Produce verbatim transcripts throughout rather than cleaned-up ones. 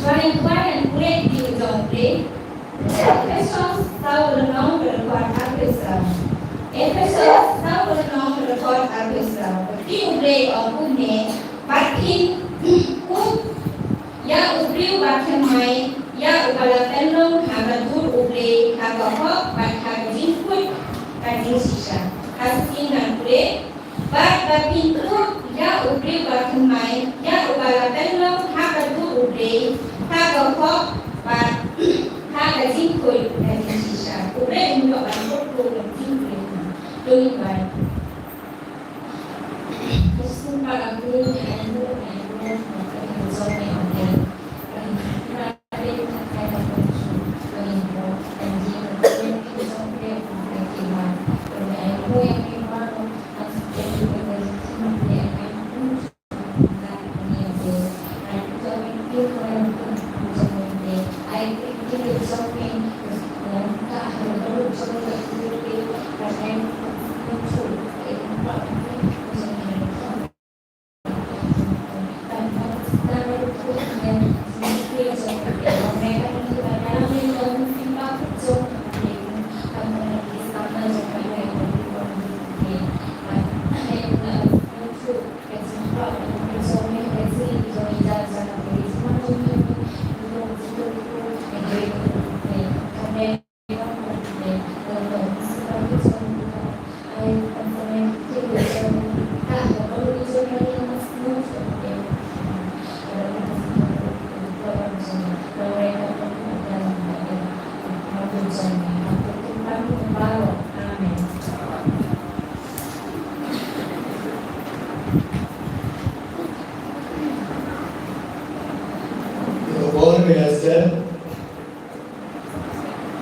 Wan wan wan pule di jong pule. Ephesos saw lynnong dkhot arphew saw. Ephesos saw lynnong dkhot arphew saw. Te U Blei u ong kumne, bad phin kup ïa u briew bathymmai, ïa uba la pynlong ha ka dur U Blei ha ka hok bad ha ka jingkhuid ka jingshisha. Ha shisien ngan pule. Bad ba phin kup ïa u briew bathymmai, ïa uba la pynlong ha ka dur U Blei ha ka hok bad ha ka jingkhuid ka jingshisha. U Blei un ïoh ban kyrkhu ïa ka jingkhuid. To ngin duwai.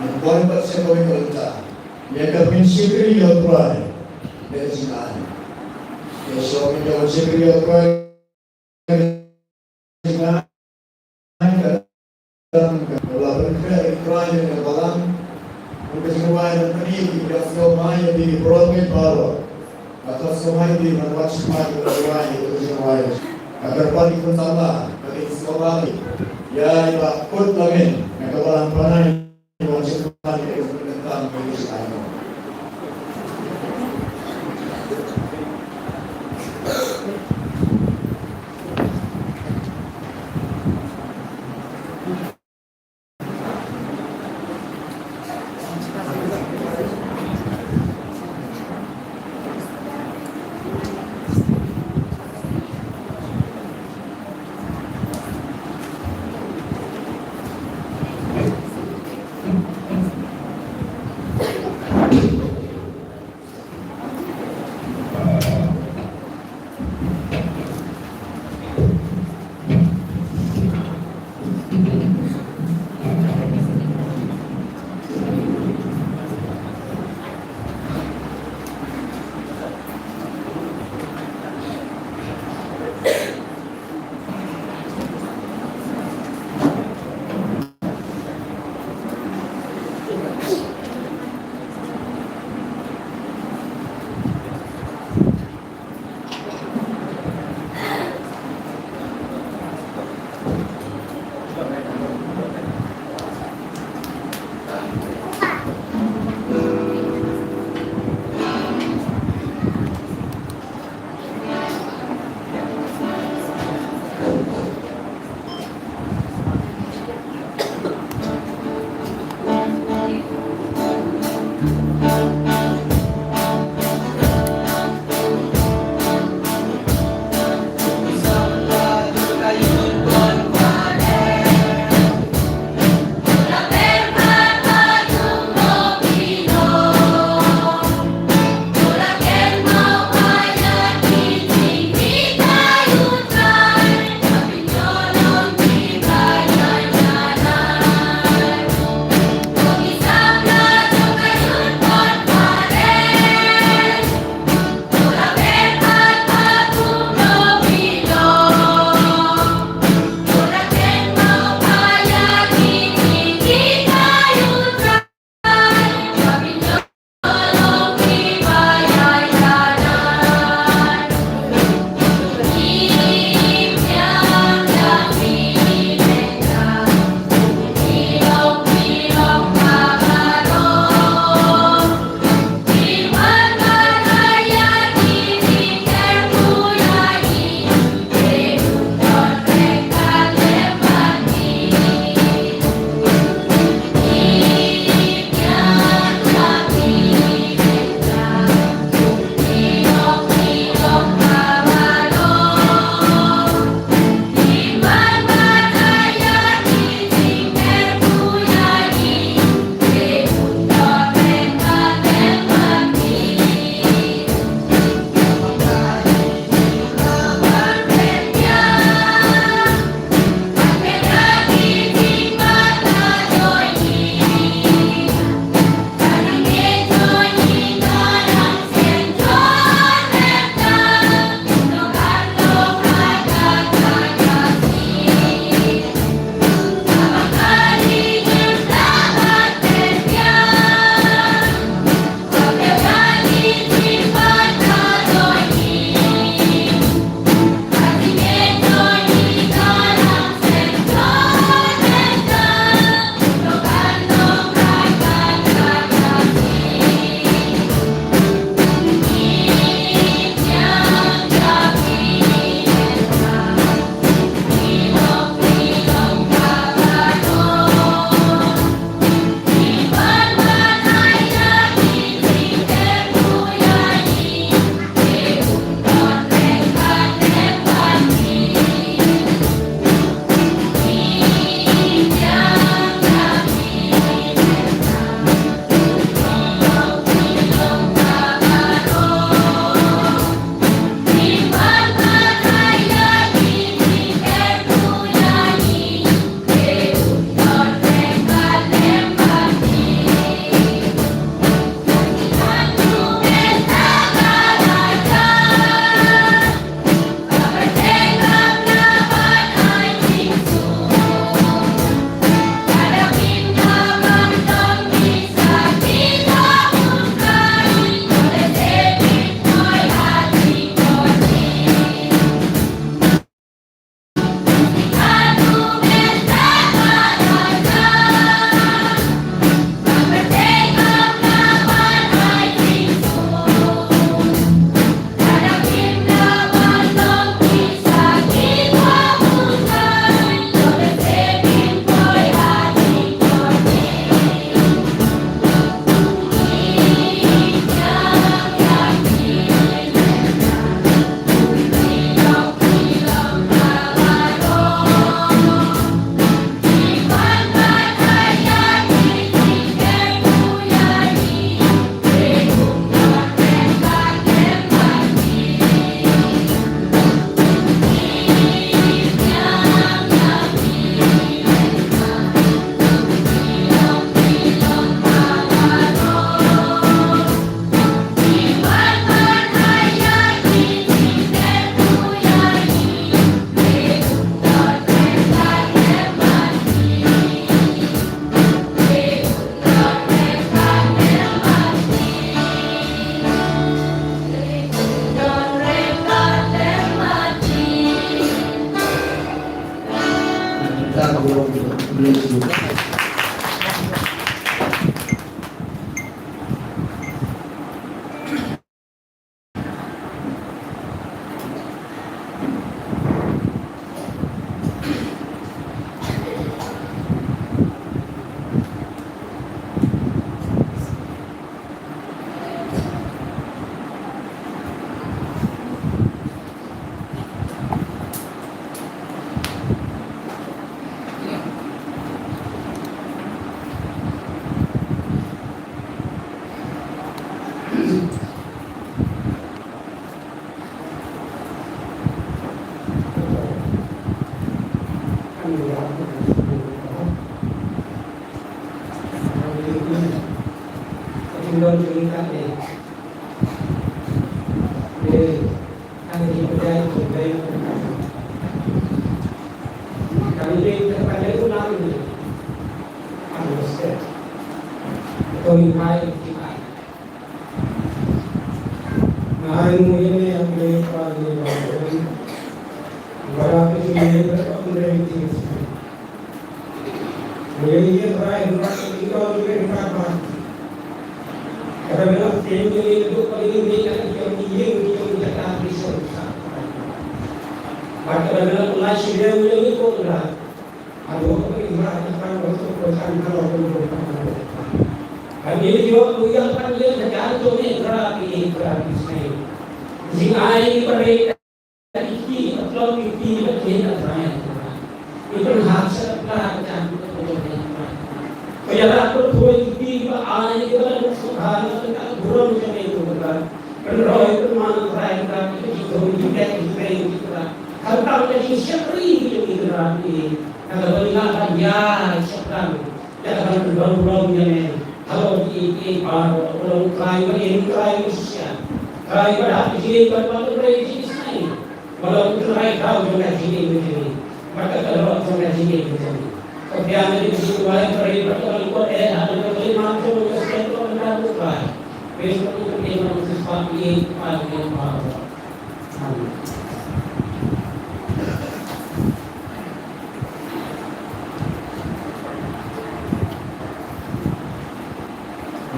Ïa ka por ba sha kawei ka bynta. Ïa ka mynsiem ïa U Trai. Ïa ka jingaiñ. Ïa sha ka mynsiem ïa U Trai. Ka la pynkhreh ïa U Trai ïa ka balang. Ka jingrwai ka pyni ïa ki, ka sngewbha ïa ki baroh. Ka sngewbha ïa ki ban wan sngewbha ïa ka jingrwai. Ka kyrpad ïa ki khun samla, ka dei sngewbha ïa i Bah Kut Lamin na ka balang Pranai.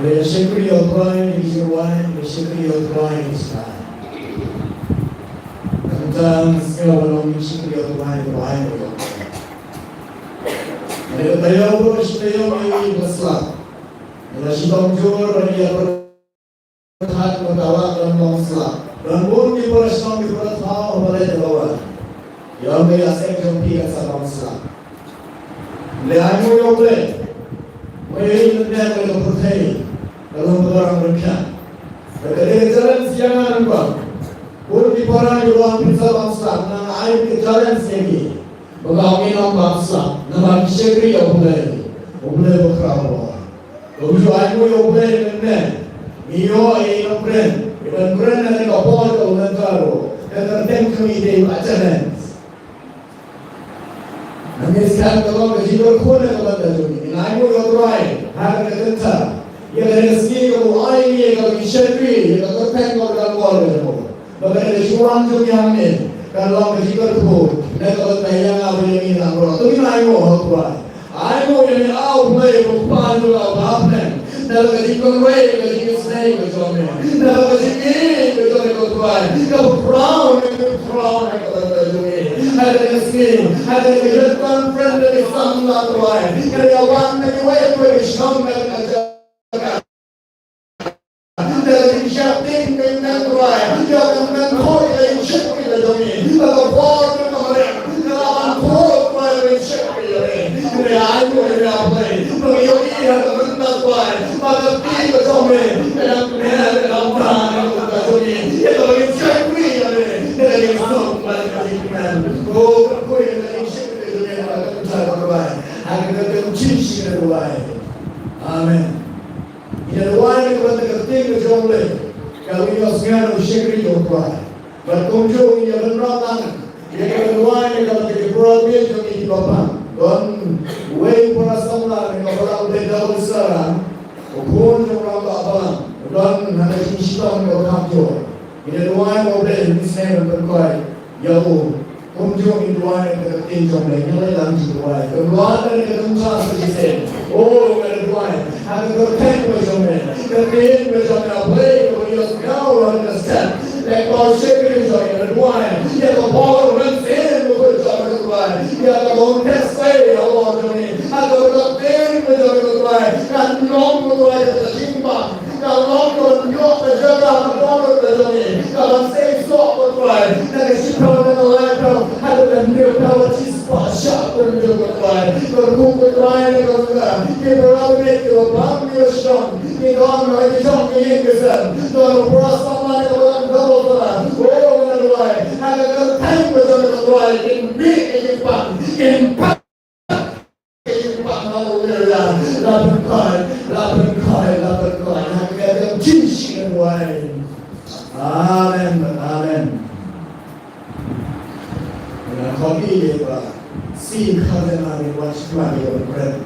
Ngi shakri ïa u Trai, ngi shakri ïa u Trai, ngi shakri ïa u Trai. Khamtam sngewbha long ngi shakri ïa u Trai, u Trai. Ngi la taïew bad shi taïew ngi la slap. Ngi la shitom jur, ngi la Hat ko tawa don long slap. Don bun ki para shnong ki para thaw ba leh da wan. Ïa me ïa seng jong phi kan sa long slap. Le ai mo ïa u Blei. Mo ïa i lyndet ka long pyrthei. Ka long ka rang rynkan. Ka dei ka challenge ïa nga ngan bam. Bun ki para ki wan phin sa long slap. Nga ai ka challenge ïa ki. Ba nga ong ngin ym bam slap, namar ngi shakri ïa U Blei, U Blei ba khraw bor. Kumjuh ai nguh ïa U Blei mynne, ngi ïoh ïa i nongkren, i nongkren na kane ka por ka u nangta ruh, ka kyrteng jong i dei Bah Challenge. Nangta shisien ka long ka jingkyrkhu na ka bynta jong ngi, ngi ai nguh ïa U Trai, ha kane ka kynta, ïa kane ka sngi kaba u ai ïa ngi kaba ngi shakri ïa ka kyrteng kaba don bor ka jong u. Ba ka dei ka jingwan jong ngi hangne kan long ka jingkyrkhu na ka bynta ïa nga bad ïa ngi baroh. To ngin ai nguh ha U Trai. Ai nguh ïa ngi, A U Blei, U Kpa jong nga uba ha bneng. Na ka jingkyrkhu, ka jingisynei ka jong me, na ka jingïeit ka jong me, ko Trai, kaba khraw, kaba khraw na ka bynta jong ngi. Ha kane ka sngi, ha kane ka youth conference, ka samla, Trai, ka dei ka wan na kiwei kiwei ki shnong, na ka jaka. Amen. Ngi la duwai na ka bynta ka ktien ka jong U Blei, ka ïohsngew na u shakri jong U Trai. Bad kumjuh ngi ïa pynrap lang ïa ka duwai na ka bynta ki para bangeit jong ngi kiba pang. Don uwei u para samla na ka Balang u dei Dawid Sara, u khun jong u Rangbah Balang, u don ha ka jingshitom kaba kham jur. Ngi la duwai ba U Blei un isynei ban pynkoit ïa u. Kumjuh ngi duwai na ka ktien jong me, ngi la ïalam jingduwai. Ka duwai na ka ktien jong me. O, ngi la duwai ha ka kyrteng ka jong me, ka ktien ka jong me, A Blei, kaba ïohsngew ha ka step. Leh ba u shakri jong ngi, ngi la duwai ïa ka bor mynsiem ka jong me, duwai ïa ka bor test, ïa ka bor jong ngi, ha ka kyrteng ka jong me, duwai. Kan long, duwai, ïa ka jingbam. Ka long ka ban ïoh ka jaka ka bor ka jong ngi, ka ban sei soh, ko Trai, na ka shiphew na ka laiphew haduh ka hynriewphew shispah shah kumjuh, ko Trai. Kyrkhu, ko Trai, na ka bynta ki para bangeit kiba pang, kiba shong, ki don ha ki jong ki Ïing ka sem, don u prah samla ne ka balang double samla. Oh, nga duwai, ha ka kyrteng ka jong U Trai, kin mih ka jingpang, kin pang ka jingpang, haleluya. La pynkhoi, la pynkhoi, la pynkhoi. Ha ka kyrteng Jisu nga duwai. Amen, amen. Nga khot ïa i Bah Sing Kharjana, i Bah Sing Kharjana.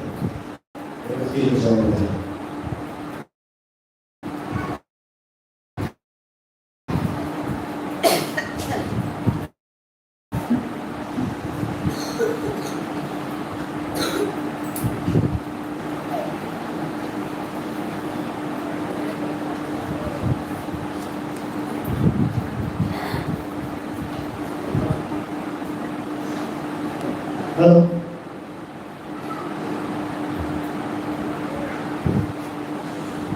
Hello.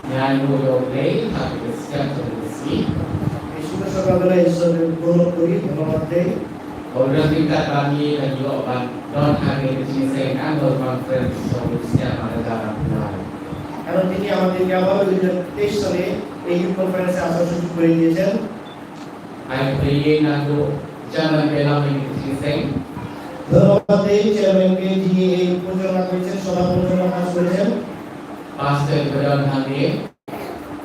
Ngi ainguh ïa U Blei ha kane ka step jong ka sngi. Ïa shuh shuh ba ngi la ïa sngewbha ïa U Blei, ba ngi la ïa don ha kane ka jingïaseng annual conference jong u Sniang Marajan Abdullah. Karon kine ki amai ki kpa ba ngi la ïa teist sale ïa youth conference ha shuh shuh ba ngi ïa jen. Ai plie na du Chairman Belam in Sing. Dhormate Chairman ke jingïeid Pujong Association, Sabha Pujong Association. Pastor Gordon Hande.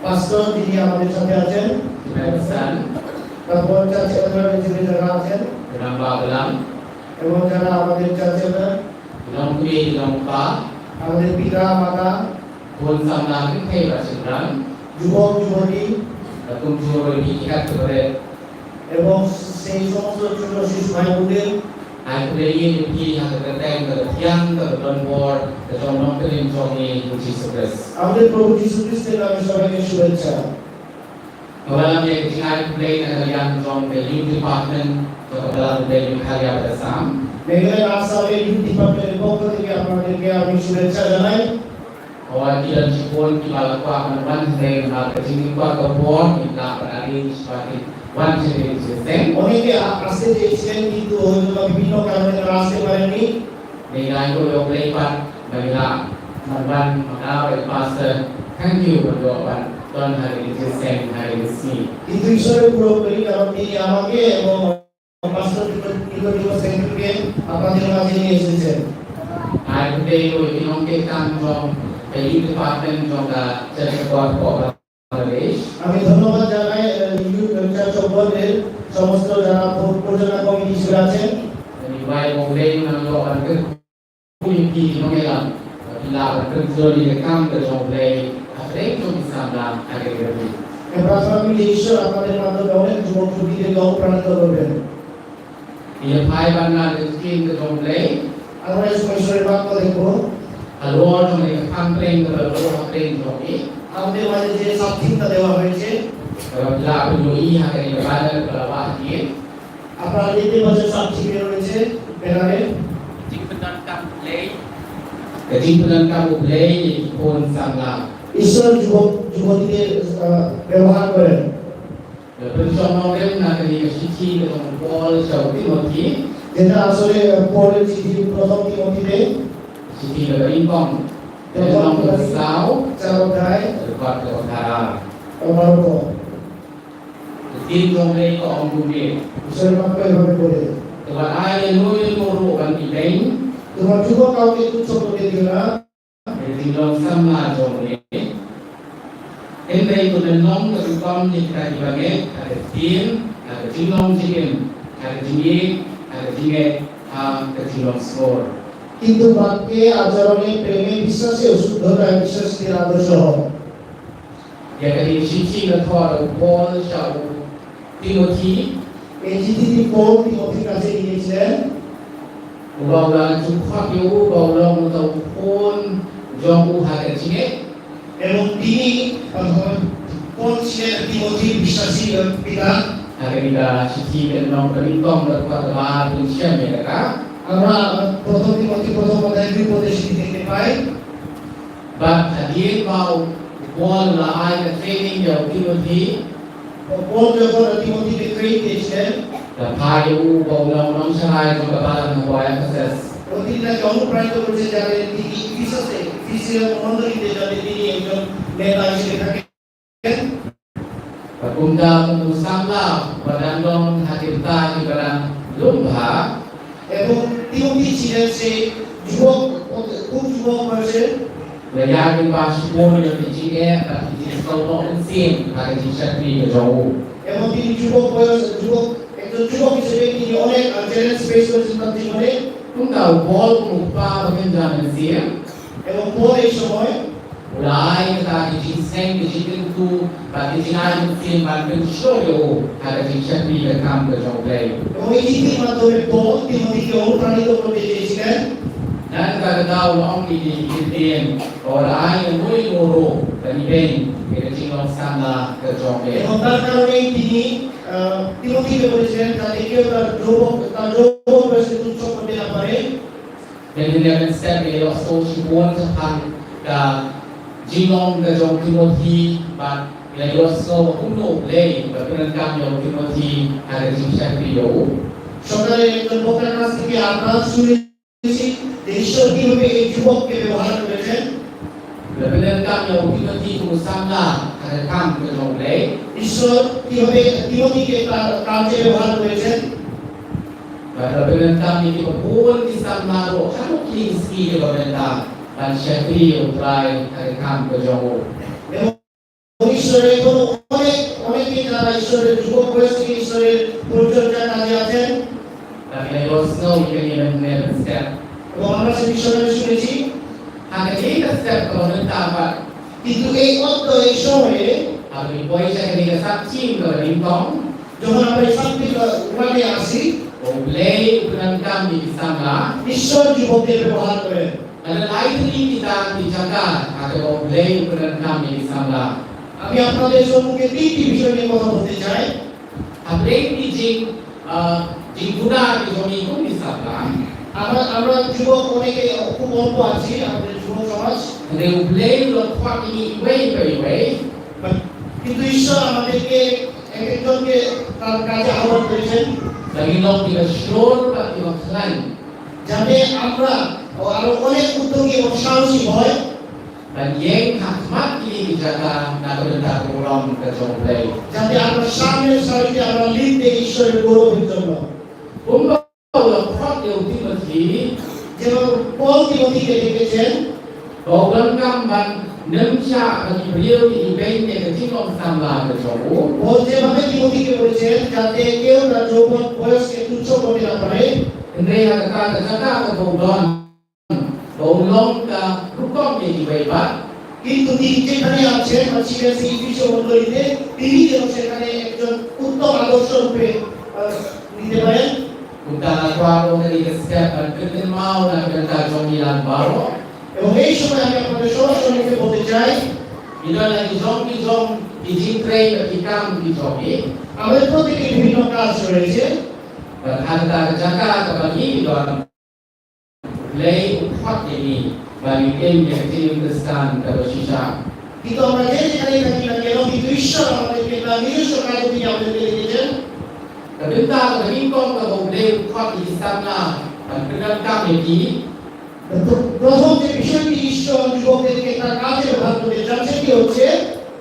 Pastor jingïeid Amadou Chapiachen. Benson. Tampon Chache Elder jingïeid Jagachen. Ramba Belam. Ebong jana Amadou Chache Elder. Long kri long pa. Amadou Pita Mata. Bun samla kynthei bad shynrang. Jubok jubok di. Lakum jubok di ikat kebere. Ebong sei somosto chuto si subai bundil. Ai plie ïa phi ha ka kyrteng ka thiang ka donbor ka jong nongpynim jong ngi u Jisu Khrist. Amadou Prabhu Jisu Khrist te name shubai ke shubai cha. Ka balang ïa ka jingai plie na ka liang jong ka Youth Department jong ka balang plie Meghalaya bad Assam. Meghalaya Assam Youth Department ka pok ka tingkap ma tingkap ami shubai cha janai. Hooid, ki don shibun kiba la kwah ban wan hynrei namar ka jingkwah ka por kim lah ban arrange ba kin wan sha kane ka jingïaseng. Only the accident, accident ki tu ho jong ka bibhinno karon ka raste barenni. Ngi ainguh ïa U Blei pat ba ngi lah ban wan ma ka bai pastor. Thank you ban ïoh ban don ha kane ka jingïaseng ha kane ka sngi. Kintu Ishwar puro kari karon ki ama ke mo Pastor Tito, Tito, Tito Sengkir ke, apa dia masih ni Association? Ai plie ïa ki nongtrei kam jong ka Youth Department jong ka Church of God of Bangladesh. আমি ধন্যবাদ জানাই, আহ, Youth Church of God এর সমস্ত যারা প-, পরিচালনা কমিটি হিসেবে আছেন। Ngi duwai ba U Blei un nang ïoh ban kyrkhu ïa phi ki nongïalam ba phi lah ban pynjur ïa ka kam ka jong U Blei hapdeng jong ki samla ha kane ka ri. আমরা প্রার্থনা করি যে ঈশ্বর আপনাদের মাধ্যমে অনেক যুবক যুবতীদেরকে অনুপ্রাণিত করবেন। Ngin ïa phai ban nang ïa ka ktien ka jong U Blei. আমরা এই সময় ঈশ্বরের বাক্য দেখব। Halor jong kane ka phang pdeng kaba la buh hapdeng jong ngi. আমাদের মাঝে যে সাবথিমটা দেওয়া হয়েছে। Kaba phi lah ban ïohi ha kane ka banner kaba la wah hadien. আপনারা দেখতে পাচ্ছেন সাবথিমে রয়েছে ব্যানারে। Ka jingpyndonkam U Blei. Ka jingpyndonkam U Blei ïa ki khun samla. ঈশ্বর যুবক যুবতীদের, আহ, ব্যবহার করেন। Ka pynshong nongrim na kane ka shithi ka jong u Paul sha u Timothi. যেটা আসলে, আহ, পৌলের চিঠি প্রথম তিমথিতে। Shithi kaba nyngkong. Ka lynnong kaba saw. চার অধ্যায়। Dkhot kaba khatphra. বারো পদ। Ka ktien jong U Blei ka ong kumne. ঈশ্বরের বাক্য এভাবে বলে। To wat ai ïa uno uno ruh ban ibeiñ. তোমার যুবক কাউকে তুচ্ছ করতে দিও না। Ha ka jinglong samla jong me. Hynrei to lynnong ka rukom ïa kita kiba ngeit, ha ka ktien, ha ka jinglong jingim, ha ka jingïeit, ha ka jingngeit, ha ka jinglong sngur. কিন্তু বাক্যে, আচরণে, প্রেমে, বিশ্বাসে ও শুদ্ধতায় বিশ্বাসীদের আদর্শ হও। Ïa kane ka shithi ka thoh da u Paul sha u Timothi. Ei chithi u Paul Timothi ka kache ïa u Paul. Uba u la ju khot ïa u ba u long uta u khun jong u ha ka jingngeit. Em u Timothi, Paul ïa u Timothi, biswasi ïa u Pitar. Ha kane ka shithi ka lynnong kaba nyngkong, dkhot kaba ar, phin shem ïa kata. আমরা প্রথম তিমথি প্রথম অধ্যায় দুই পদে সেটি দেখতে পাই। Bad hadien ba u Paul u la ai ka training ïa u Timothi. Paul যখন তিমথিকে ট্রেনিং দিয়েছিলেন, la phah ïa u ba u long u nongsharai jong ka balang hapoh Ephesus. ও তিনি তাকে অনুপ্রাণিত করেছেন যাতে তিনি ইফিসাসে, ইফিসীয় মণ্ডলীতে যাতে তিনি একজন নেতা হিসেবে থাকেন। Ba kumta u samla ba dang long ha ki bynta kiba dang lum bha. Ebong Timothy jingeh se jubok, kum jubok person. La ïa ki ba shibun ïa ki jingeh bad ki jingsngewbha mynsiem ha ka jingshakri ka jong u. Ebong ki jubok person, jubok, ekta jubok ki sebe ki onek, ar challenge space person tam jingeh. Kumta u Paul u kpa ba kynja mynsiem. Ebong Paul ei somoy u la ai kata ki jingsneng ki jingkyntu bad ki jingai mynsiem ban pynshlur ïa u ha ka jingshakri ka kam ka jong U Blei. Ebong i Timothy ma to me Paul, Timothy ki ong prani to ko te jingkyntu. Nangta kata u la ong ïa ki ktien, u la ai ïa u ïa u ruh ban ïeng ïa ka jinglong samla ka jong u. Ebong kata ka ong ïa i Timothy, eh, Timothy ka president ka te kiew ka jubok, ka jubok president tu chok ko te na pare. Te ngi ïa mynstep ïa ïohsngew shibun shaphang ka jinglong ka jong u Timothy bad ngi ïa ïohsngew ba kumno U Blei u la pyndonkam ïa u Timothy ha ka jingshakri ïa u. সকালে একজন বক্তার কাছ থেকে আমরা শুনেছি যে ঈশ্বর কিভাবে এই যুবককে ব্যবহার করেছেন। La pyndonkam ïa u Timothy kum u samla ha ka kam ka jong U Blei. ঈশ্বর কিভাবে তিমথিকে তার কাজে ব্যবহার করেছেন। Bad la pyndonkam ïa kiba bun ki samla ruh ha ki sngi kiba mynta ban shakri ïa U Trai ha ka kam ka jong u. এবং ঈশ্বরের কোনো অনেক, অনেকেই যারা ঈশ্বরের যুবক বয়স থেকে ঈশ্বরের পরিচর্যার কাজে আছেন। Bad ngi la ïohsngew ïa kane mynstep. এবং আমরা সে বিষয়ে শুনেছি। Ha kane ka step kaba mynta pat. কিন্তু এই অক্ত, এই সময়ে, haba ngi poi sha kane ka sap thim kaba nyngkong, যখন আমরা এই সাপ্তাহিক ওয়ার্ডে আসি, ba U Blei u pyndonkam ïa ki samla. ঈশ্বর যুবকদের ব্যবহার করেন। Nga la ai ïa phi kita ki jaka ha kaba U Blei u pyndonkam ïa ki samla. আমি আপনাদের সম্মুখে তিনটি বিষয় নিয়ে কথা বলতে চাই। Hapdeng ki jing, ah, jingduna ki jong ngi kum ki samla. আমরা, আমরা যুবক অনেকে খুব অল্প আছি, আমাদের যুবক সমাজ। Hynrei U Blei u la khot ïa ngi iwei pa iwei. কিন্তু ঈশ্বর আমাদেরকে এক একজনকে তার কাজে আহ্বান করেছেন। Ba ngin long kiba shlur bad kiba khlaiñ. যাতে আমরা আরো অনেক উদ্যোগী এবং সাহসী হই। Ban ïeng ha khmat kine ki jaka na ka bynta ka burom ka jong U Blei. যাতে আমরা সামনের সারিতে আমরা লিডতে ঈশ্বরের গৌরবের জন্য। Kumba u la khot ïa u Timothy, যেভাবে পল তিমথিকে ডেকেছেন, ba u donkam ban nym shah ba ki briew ki ibeiñ ïa ka jinglong samla ka jong u. পল যেভাবে তিমথিকে বলেছেন, যাতে কেউ তার যৌবন বয়সকে তুচ্ছ করতে না পারে। Hynrei ha kata ka jaka kaba u don, ba u long ka rukom ïa kiwei pat. কিন্তু তিনি যেখানে আছেন, বা সেখানে সেই ইফিসীয় মণ্ডলীতে, তিনি যেন সেখানে একজন উত্তম আদর্শ রূপে, আহ, নিতে পারেন। Kumta nga kwah ruh kane ka step ban pynkynmaw na ka bynta jong ngi lang baroh. এবং এই সময় আমি আপনাদের সবার সম্মুখে বলতে চাই, ngi don la ki jong ki jong ki jingtrei bad ki kam ki jong ngi. আমাদের প্রত্যেকের বিভিন্ন কাজ রয়েছে। Bad ha kata ka jaka kaba ngi don, U Blei u khot ïa ngi ba ngin im ïa ka jingim Khristan kaba shisha. কিন্তু আমরা যে যেখানেই থাকি না কেন, কিন্তু ঈশ্বর আমাদেরকে তার নিজস্ব কাজের দিকে আমাদেরকে ডেকেছেন। Ka bynta kaba nyngkong kaba U Blei u khot ïa ki samla ban pyndonkam ïa ki, তো প্র-, প্রথম যে বিষয়টি ঈশ্বর যুবকদেরকে তার কাজে ব্যবহার করতে চান, সেটি হচ্ছে,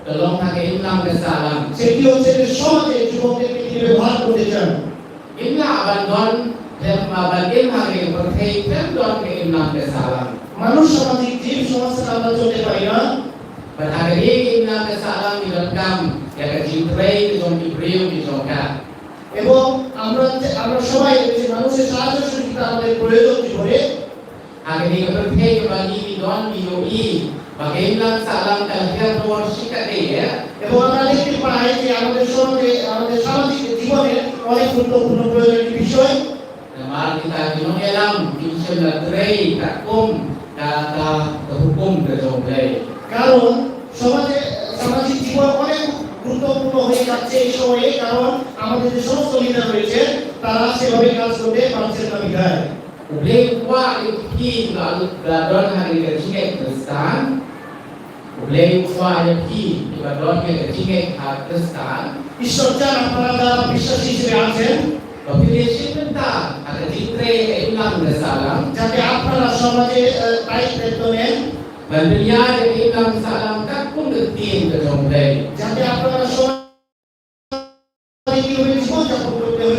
ka long ha ka imlang ka sahlang. সেটি হচ্ছে যে সমাজে যুবকদেরকে তিনি ব্যবহার করতে চান। Ngim lah ban don, khlem, ah, ban im ha kane ka pyrthei khlem don ka imlang ka sahlang. মানুষ সামাজিক জীব, সমাজ ছাড়া আমরা চলতে পারি না। Bad ha kane ka imlang ka sahlang ngi donkam ïa ka jingtrei ka jong ki briew ki jong ka. এবং আমরা যে, আমরা সবাই যে মানুষের সাহায্য সহযোগিতা আমাদের প্রয়োজন জীবনে। Ha kane ka pyrthei kaba ngi don ngi ïohi ba ka imlang sahlang ka hiar bor shikatdei, eh. এবং আমরা দেখতে পাই যে আমাদের সমাজে, আমাদের সামাজিক জীবনে অনেক গুরুত্বপূর্ণ প্রয়োজনীয় বিষয়। Namar kita ki nongïalam kim shym la trei katkum ka, ka, ka hukum ka jong U Blei. কারণ সমাজে, সামাজিক জীবন অনেক গুরুত্বপূর্ণ হয়ে যাচ্ছে এই সময়ে, কারণ আমাদের যে সমস্ত লিডার রয়েছে, তারা সেভাবে কাজ করতে পারছেন না বিধায়। U Blei u kwah ïa phi ba, ba don ha ka jingngeit Khristan. U Blei u kwah ïa phi ba don ha ka jingngeit Khristan. ঈশ্বর চান আপনারা যারা বিশ্বাসী হিসেবে আছেন, ba phin ïashim bynta ha ka jingtrei ka imlang ka sahlang. যাতে আপনারা সমাজে, আহ, দায়িত্ব নেন। Ban pynïaid ïa ka imlang sahlang kat kum ka ktien ka jong U Blei. Jate apara song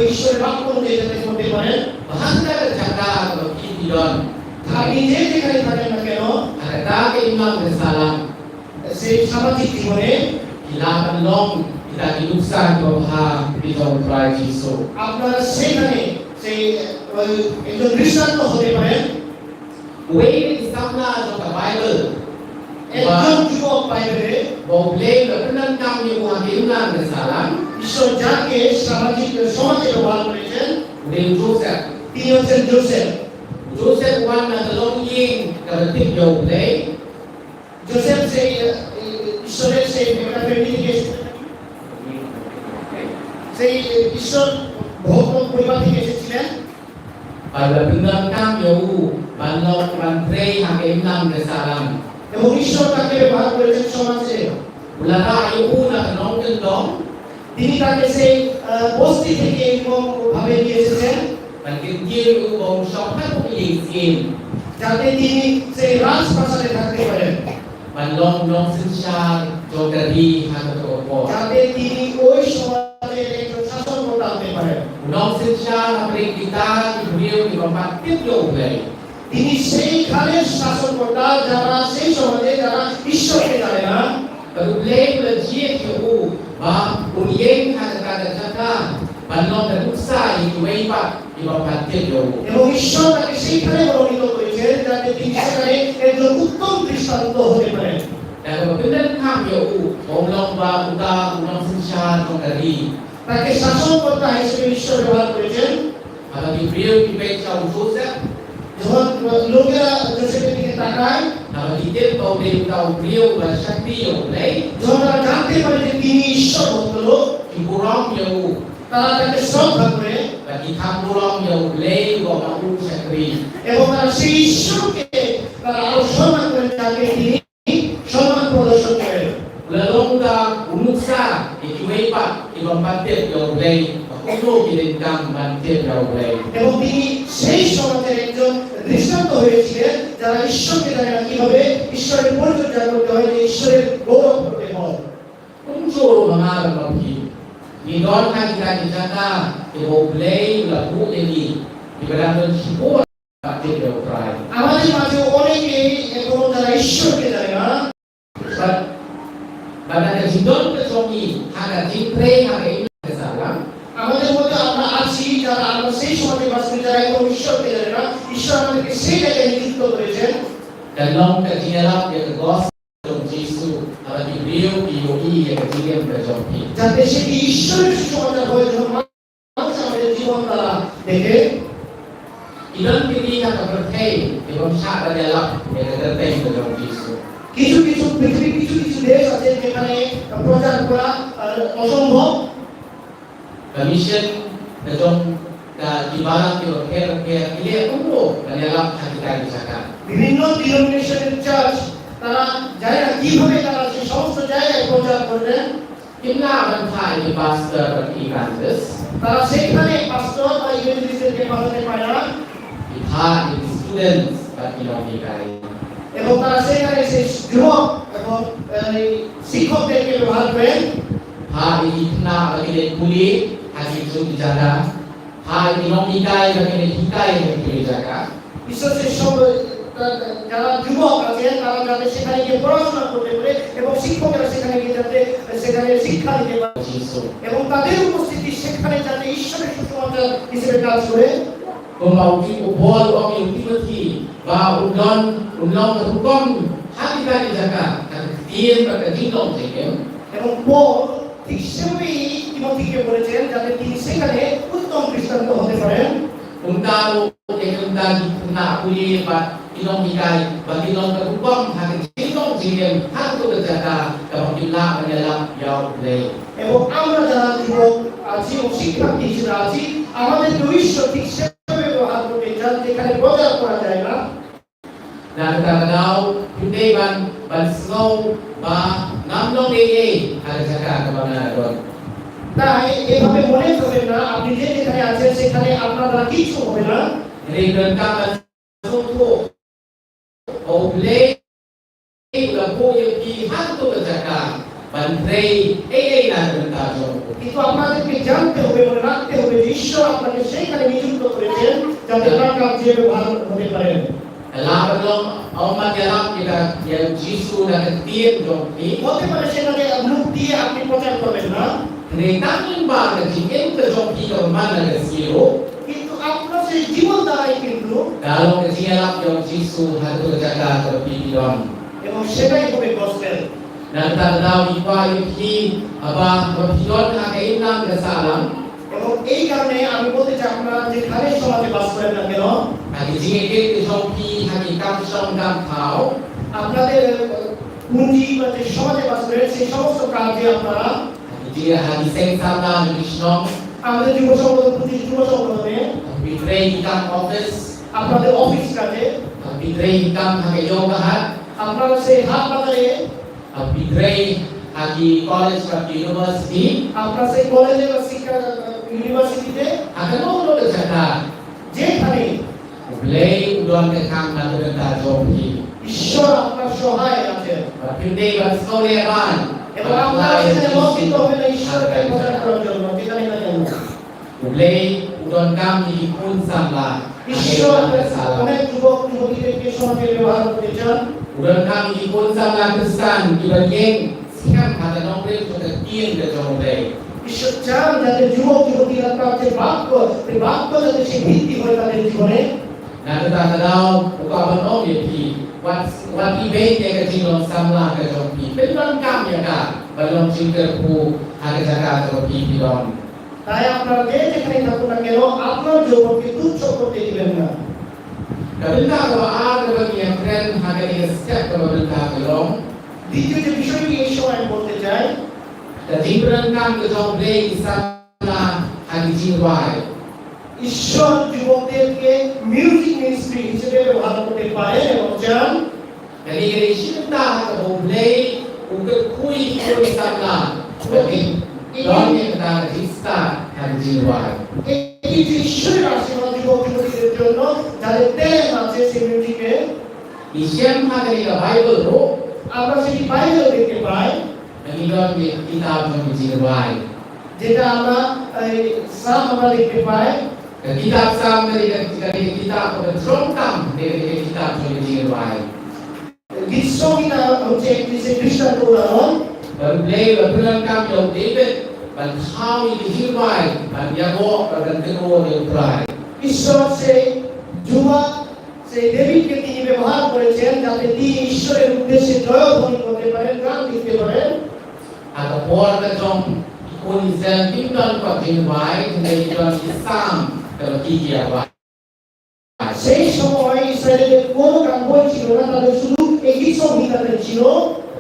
Ishwar bak pun de jate pun de pare. Bahasa ka jaka ka ki don. Tapi je je kali pakai na keno. Kata ke imam ke salam. Sei samajik jibone ki la ban long kita ki nuksa ki babha ki jong Trai Jisu. আপনারা সেখানে সেই, ওই, একজন দৃষ্টান্ত হতে পারেন। Uwei na ki samla jong ka Baibl. একজন যুবক বাইবেলে Ba U Blei u la pyndonkam ïa u ha ka imlang ka sahlang. ঈশ্বর যাকে সামাজিক সমাজে ব্যবহার করেছেন, U dei u Joseph. তিনি হচ্ছেন জোসেফ। Joseph u wan na ka longïing kaba tip ïa U Blei. জোসেফ সেই, আহ, ঈশ্বরের সেই একটা ফ্যামিলি থেকে এসেছিলেন। সেই ঈশ্বর ভক্ত পরিবার থেকে এসেছিলেন। Bad u la pyndonkam ïa u ban long ban trei ha ka imlang ka sahlang. এবং ঈশ্বর তাকে ব্যবহার করেছেন সমাজে। U la rah ïa u na ka nongkyndong. তিনি তাকে সেই, আহ, বস্তি থেকে এরকম ভাবে নিয়ে এসেছেন। Ban kyntiew ïa u ba un shong ha ka ïing syiem. যাতে তিনি সেই রাজপ্রাসাদে থাকতে পারেন। Ban long nongsynshar jong ka ri ha kato ka por. যাতে তিনি ওই সমাজের একজন শাসনকর্তা হতে পারেন। U nongsynshar hapdeng kita ki briew kiba ym pat tip ïa U Blei. তিনি সেইখানে শাসনকর্তা, যারা সেই সমাজে যারা ঈশ্বরকে জানে না। Bad U Blei u la jied ïa u ba un ïeng ha kata ka jaka ban long ka nuksa ïa kiwei pat kiba ym pat tip ïa u. এবং ঈশ্বর তাকে সেইখানে মনোনীত করেছেন, যাতে তিনি সেখানে একজন উত্তম দৃষ্টান্ত হতে পারেন। Da kaba pyndonkam ïa u ba un long ba uta u nongsynshar jong ka ri. তাকে শাসনকর্তা হিসেবে ঈশ্বর ব্যবহার করেছেন। Haba ki briew ki peit sha u Joseph. যখন লোকেরা জোসেফের দিকে তাকায়, haba ki tip ba u dei uta u briew uba shakri ïa U Blei. যখন তারা জানতে পারে যে তিনি ঈশ্বর ভক্ত লোক, ki burom ïa u. তারা তাকে শ্রদ্ধা করে। Bad ki kham burom ïa U Blei uba ong u shakri. এবং তারা সেই ঈশ্বরকে তারা আরো সম্মান করে, যাকে তিনি সম্মান প্রদর্শন করেন। U la long uta u nuksa ïa kiwei pat kiba ym pat tip ïa U Blei, ba kumno ki donkam ban tip ïa U Blei. এবং তিনি সেই সমাজের একজন দৃষ্টান্ত হয়েছিলেন, যারা ঈশ্বরকে জানে না, কিভাবে ঈশ্বরের পরিচর্যা করতে হয়, যে ঈশ্বরের গৌরব করতে হয়। Kumjuh ruh ma nga bad ma phi, ngi don ha kita ki jaka kiba U Blei u la buh ïa ngi, kiba dang don shibun. আমাদের মাঝে অনেকেই এখনো যারা ঈশ্বরকে জানে না। Bad, bad na ka jingdon ka jong ngi ha ka jingtrei ha ka imlang ka sahlang. আমাদের মধ্যে আমরা আছি যারা আমরা সেই সমাজে বাস করি, যারা এখনো ঈশ্বরকে জানে না। ঈশ্বর আমাদেরকে সেই জায়গায় নিযুক্ত করেছেন। Kan long ka jingïalap ïa ka gospel jong Jisu haba ki briew ki ïohi ïa ka jingim ka jong phi. যাতে সেটি ঈশ্বরের সুসমাচার হয়, যখন মানুষ আমাদের জীবন দ্বারা দেখে। Ki don ki ri ha ka pyrthei kiba ym shah ban ïalap ïa ka kyrteng ka jong Jisu. কিছু কিছু পৃথিবীর কিছু কিছু দেশ আছে যেখানে প্রচার করা, আহ, অসম্ভব। Ka mission ka jong ka ki balang kiba pher pher ki leh kumno ban ïalap ha kita ki jaka. বিভিন্ন ডিনোমিনেশনের চার্চ, তারা জানে না কিভাবে তারা সেই সমস্ত জায়গায় প্রচার করবেন। Kim lah ban phah ïa ki pastor bad ki evangelist. তারা সেখানে পাস্টর বা ইভাঞ্জেলিস্টদেরকে পাঠাতে পারে না। Ki phah ïa ki students bad ki nonghikai. এবং তারা সেখানে সেই যুবক এবং, আহ, এই শিক্ষকদেরকে ব্যবহার করেন। Phah ïa ki khynnah bad ki leit pule ha ki jong ki jaka. Phah ïa ki nonghikai bad ki leit hikai ha ki jong ki jaka. বিশেষ করে সব, আহ, যারা যুবক আছে, তারা যাতে সেখানে গিয়ে পড়াশোনা করতে পারে এবং শিক্ষকেরা সেখানে গিয়ে যাতে সেখানে শিক্ষা দিতে পারে। Jisu. এবং তাদের উপস্থিতি সেখানে যাতে ঈশ্বরের সুসমাচার হিসেবে কাজ করে। Kumba u Ti-, u Paul u ong ïa u Timothy ba un don, un long ka rukom ha kita ki jaka, ka ktien bad ka jinglong jingim. এবং পল ঠিক সেভাবেই তিমথিকে বলেছেন, যাতে তিনি সেখানে উত্তম দৃষ্টান্ত হতে পারেন। Kumta ruh ïa kita ki khynnah pule bad ki nonghikai, ba kin long ka rukom ha ka jinglong jingim ha kato ka jaka kaba kin lah ban ïalap ïa U Blei. এবং আমরা যারা যুবক আছি এবং শিক্ষার্থী হিসেবে আছি, আমাদেরকে ঈশ্বর ঠিক সেভাবে ব্যবহার করতে চান, যেখানে প্রচার করা যায় না। Na kata ka daw, phi dei ban, ban sngew ba ngam long ei ei ha ka jaka kaba nga don. তাই এভাবে মনে করবেন না, আপনি যে যেখানে আছেন সেখানে আপনার দ্বারা কিচ্ছু হবে না। Hynrei donkam ban sngewthuh ba U Blei Blei u la buh ïa phi ha kato ka jaka ban trei ei ei na ka bynta jong u. কিন্তু আপনাদেরকে জানতে হবে, মনে রাখতে হবে যে ঈশ্বর আপনাকে সেখানে নিযুক্ত করেছেন যাতে তার কার্যে ব্যবহার হতে পারেন। Ka lah ban long, ym ban ïalap ïa ka, ïa u Jisu na ka ktien jong phi. হতে পারে সেখানে মুখ দিয়ে আপনি প্রচার করবেন না, hynrei tang lyngba ka jingim ka jong phi kaba man la ka sngi ruh, কিন্তু আপনার সেই জীবন দ্বারাই কিন্তু ka long ka jingïalap jong u Jisu ha kato ka jaka kaba phi phi don. এবং সেটাই হবে গসপেল। Na kata ka daw ngi kwah ïa phi, haba, haba phi don ha ka imlang ka sahlang, এবং এই কারণে আমি বলতে চাই, আপনারা যেখানে সমাজে বাস করেন না কেন, ha ki jingïakit ka jong phi ha ki kam shong kam thaw, আপনাদের, আহ, পুঁজি বা যে সমাজে বাস করেন, সেই সমস্ত কাজে আপনারা, ha ki jing, ha ki seng samla jong ki shnong, আমাদের যুব সংগঠন, পুঁজি যুব সংগঠনে, ha phi trei ki kam office, আপনাদের অফিস কাজে, ha phi trei ki kam ha ka ïew ka hat, আপনারা সেই হাট বাজারে, ha phi trei ha ki college bad ki university, আপনারা সেই কলেজে বা শিক্ষা, আহ, ইউনিভার্সিটিতে, ha kano kano ka jaka, যেখানে, U Blei u don ka khang na ka bynta jong phi. ঈশ্বর আপনার সহায় আছেন। Bad phin dei ban sngewlehbeiñ, এবং আপনারা সেখানে লজ্জিত হবেন না, ঈশ্বরকে প্রচার করার জন্য, যেখানে না কেন। U Blei u donkam ïa ki khun samla. ঈশ্বর অনেক যুবক যুবতীদেরকে সমাজে ব্যবহার করতে চান। U donkam ïa ki khun samla Khristan kiba ïeng skhem ha ka nongrim jong ka ktien ka jong U Blei. ঈশ্বর চান যাতে যুবক যুবতীরা তার যে বাক্য, সেই বাক্য যাতে সে ভিত্তি হয় তাদের জীবনে। Na kata ka daw u kwah ban ong ïa phi, wat, wat ibeiñ ïa ka jinglong samla ka jong phi. Pyndonkam ïa ka ban long jingkyrkhu ha ka jaka kaba phi phi don. তাই আপনারা যে যেখানে থাকুন না কেন, আপনার যৌবনকে তুচ্ছ করতে দিবেন না। Ka bynta kaba ar kaba ngi ïakren ha kane ka step kaba bynta ka long, দ্বিতীয় যে বিষয়টি এই সময় আমি বলতে চাই, ka jingpyndonkam ka jong U Blei ïa ki samla ha ki jingrwai. ঈশ্বর যুবকদেরকে মিউজিক মিনিস্ট্রি হিসেবে ব্যবহার করতে পারেন এবং চান। Kane ka dei shi bynta ha kaba U Blei u kyrkhu ïa ki khun samla ba kin don ïa kata ka jingstad ha ka jingrwai. এটি যে ঈশ্বরের আশীর্বাদ যুবক যুবতীদের জন্য, যাদের ট্যালেন্ট আছে সেই মিউজিকে। Ngi shem ha kane ka Baibl ruh, আমরা সেটি বাইবেল দেখতে পাই। Ngi don ïa ka kitab jong ka jingrwai, যেটা আমরা, এই, সাম আমরা দেখতে পাই। Ka kitab Salm ka dei ka, ka dei ka kitab kaba jrong tam, ka dei ka kitab jong ka jingrwai. গীতসংহিতা হচ্ছে একটি যে দৃষ্টান্ত উদাহরণ। Bad U Blei u la pyndonkam ïa u David ban thaw ïa ki jingrwai ban ïaroh bad ban kynnoh ïa U Trai. ঈশ্বর সেই যুবক, সেই ডেভিডকে তিনি ব্যবহার করেছেন যাতে তিনি ঈশ্বরের উদ্দেশ্যে জয়ধ্বনি করতে পারেন, গান লিখতে পারেন। Ha ka por ka jong ki khun Israel kim don pat jingrwai, hynrei ki don ki salm kaba ki ïarwai. সেই সময় ইসরায়েলের কোনো গান বই ছিল না, তাদের শুধু এই গীতসংহিতাটাই ছিল।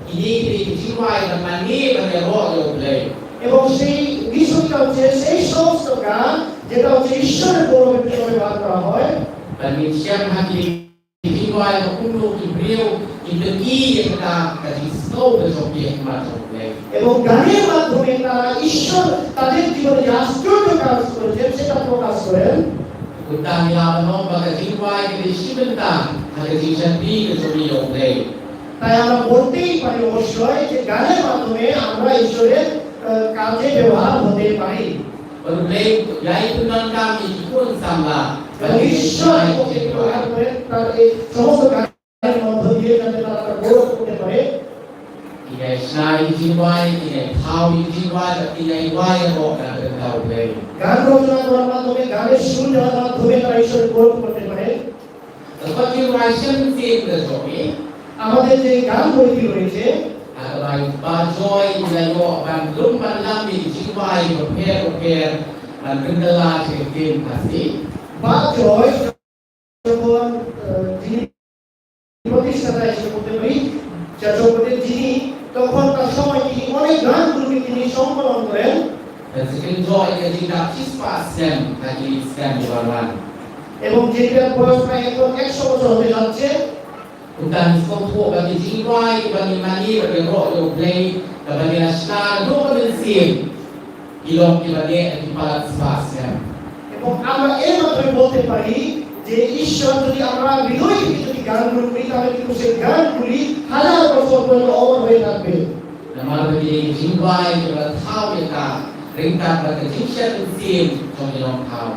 Kine ki dei ki jingrwai ban mane ban ïaroh ïa U Blei. এবং সেই গীতসংহিতা হচ্ছে সেই সমস্ত গান যেটা হচ্ছে ঈশ্বরের গৌরবের জন্য ব্যবহার করা হয়। Bad ngin shem ha kine ki jingrwai ba kumno ki briew ki pyni ïa kata ka jingsngew ka jong ki ha khmat jong U Blei. এবং গানের মাধ্যমে তারা ঈশ্বর তাদের জীবনে যে আশ্চর্য কাজ করেছেন সেটা প্রকাশ করেন। Kumta ngi lah ban ong ba ka jingrwai ka dei shi bynta ha ka jingshakri ka jong ngi ïa U Blei. তাই আমরা বলতেই পারি অবশ্যই যে গানের মাধ্যমে আমরা ঈশ্বরের, আহ, কাজে ব্যবহার হতে পারি। Bad U Blei u ïai pyndonkam ïa ki khun samla ban ïashna ïa ki jingrwai. এবং ঈশ্বর ব্যবহার করেন তার এই সমস্ত গানের মধ্য দিয়ে যাতে তারা তার গৌরব করতে পারে। Kin ïashna ïa ki jingrwai, kin ïai thaw ïa ki jingrwai, bad kin ïai rwai ïaroh na ka bynta U Blei. গান রচনা করার মাধ্যমে, গানের সুর দেওয়ার মাধ্যমে তারা ঈশ্বরের গৌরব করতে পারে। Ka kot jingrwai shem mynsiem ka jong ngi, আমাদের যে গান বইটি রয়েছে, ha kaba i Bah Joy i la ïoh ban lum ban lam ïa ki jingrwai bapher bapher ban pynkylla sha ka ktien Khasi. বাহ জয় যখন, আহ, যিনি প্রতিষ্ঠাতা হিসেবে বলতে পারি, যা জগতের যিনি, তখন তার সময় তিনি অনেক গানগুলোকে তিনি সংকলন করেন। Bad sa kynjoh ïa ka jingdap shispah snem ha ki snem kiba wan. এবং যেটার বয়স প্রায় এখন একশো বছর হতে যাচ্ছে। Kumta ngi sngewthuh ba ki jingrwai kiba ngi mane bad ïaroh ïa U Blei, kiba ngi la shna naduh ka mynsiem, ki long kiba neh da ki palat spah snem. এবং আমরা এর মাধ্যমে বলতে পারি যে ঈশ্বর যদি আমরা হৃদয় থেকে যদি গানগুলো করি, তাহলে কিন্তু সেই গানগুলি হাজার বছর পর্যন্ত অমর হয়ে থাকবে। Namar ba kine ki jingduwai kiba la thaw ïa ka ryngkat bad ka jingshem mynsiem jong ki nongthaw.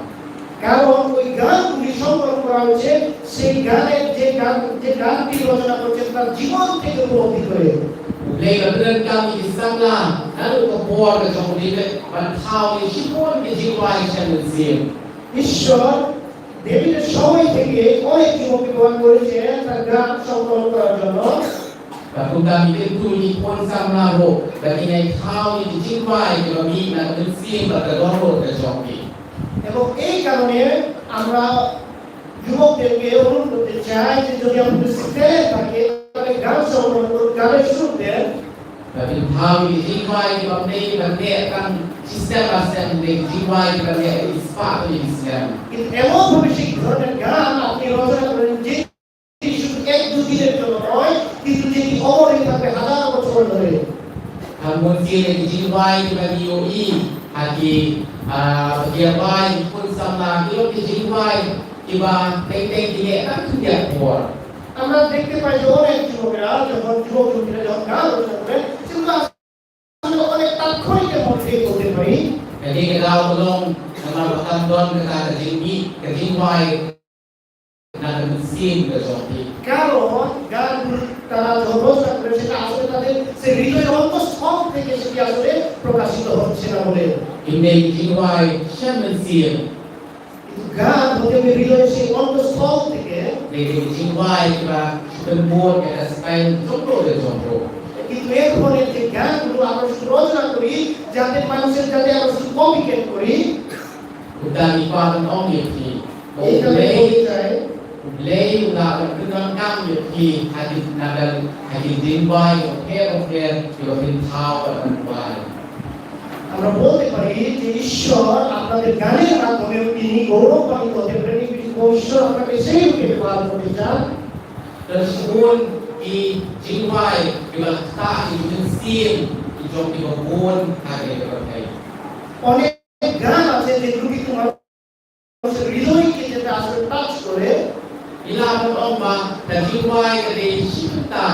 কারণ ওই গানগুলি সংকলন করা হয়েছে, সেই গানের যে গান, যে গানটি রচনা করেছেন, তার জীবন থেকে উপলব্ধি করে। U Blei u la pyndonkam ïa ki samla naduh ka por ka jong u David ban thaw ïa shibun ki jingduwai shem mynsiem. ঈশ্বর ডেভিডের সময় থেকে অনেক যুবককে ব্যবহার করেছেন তার গান সংকলন করার জন্য। Bad kumta ngi kyntu ïa ki khun samla ruh ba kin ïai thaw ïa ki jingduwai kiba mih na ka mynsiem bad ka dohnud ka jong ki. এবং এই কারণে আমরা যুবকদেরকে অনুরোধ করতে চাই যে যদি আপনাদের ট্যালেন্ট থাকে, তাহলে গান সংকলন করুন, গানের সুর দেন। Ba kin thaw ïa ki jingduwai kiba mih ban leh tang shi step ba step, ne ki jingduwai kiba leh ki spah ki step. কিন্তু এমনভাবে সেই ধরনের গান আপনি রচনা করেন যে শুধু এক দুদিনের জন্য নয়, কিন্তু যেটি অমর হয়ে থাকবে হাজার বছর ধরে। Kan bun sien ïa ki jingduwai kiba ngi ïohi ha ki, ah, ba ki ïa bai ki khun samla, ki long ki jingduwai kiba teng teng ki leh tang khyndiat por. আমরা দেখতে পাই যে অনেক যুবকেরা যখন, যুবক যুবতীরা যখন গান রচনা করে, সেগুলো আসলে অনেক তাৎক্ষণিকের মধ্যে বলতে পারি। Ka dei ka daw ka long namar ba kam don kata ka jingmih, ka jingduwai na ka mynsiem ka jong ki. কারণ গানগুলো তারা যখন রচনা করে, সেটা আসলে তাদের সেই হৃদয়ের অন্তঃস্থল থেকে সেটি আসলে প্রকাশিত হচ্ছে না বলে। Hynrei ki jingduwai shem mynsiem, কিন্তু গান হতে হবে হৃদয়ের সেই অন্তঃস্থল থেকে। Dei ki jingduwai kiba shu pynbud ïa ka style jong ruh jong ruh. কিন্তু এ ধরনের যে গানগুলো আমরা শুধু রচনা করি, যাতে মানুষের, যাতে আমরা শুধু কপিক্যাট করি। Kumta ngi kwah ban ong ïa phi ba U Blei, U Blei u lah ban pyndonkam ïa phi ha ki, na ka, ha ki jingduwai bapher bapher kiba phin thaw bad ban duwai. আমরা বলতে পারি যে ঈশ্বর আপনাদের গানের মাধ্যমে তিনি গৌরবান্বিত হতে পারেন, কিন্তু ঈশ্বর আপনাকে সেই রূপে ব্যবহার করতে চান। Don shibun ki jingduwai kiba ktah ïa ki mynsiem ki jong kiba bun ha kane ka pyrthei. অনেক গান আছে যেগুলো কিন্তু মানুষের হৃদয়কে যেটা আসলে টাচ করে। Ngi lah ban ong ba ka jingduwai ka dei shi bynta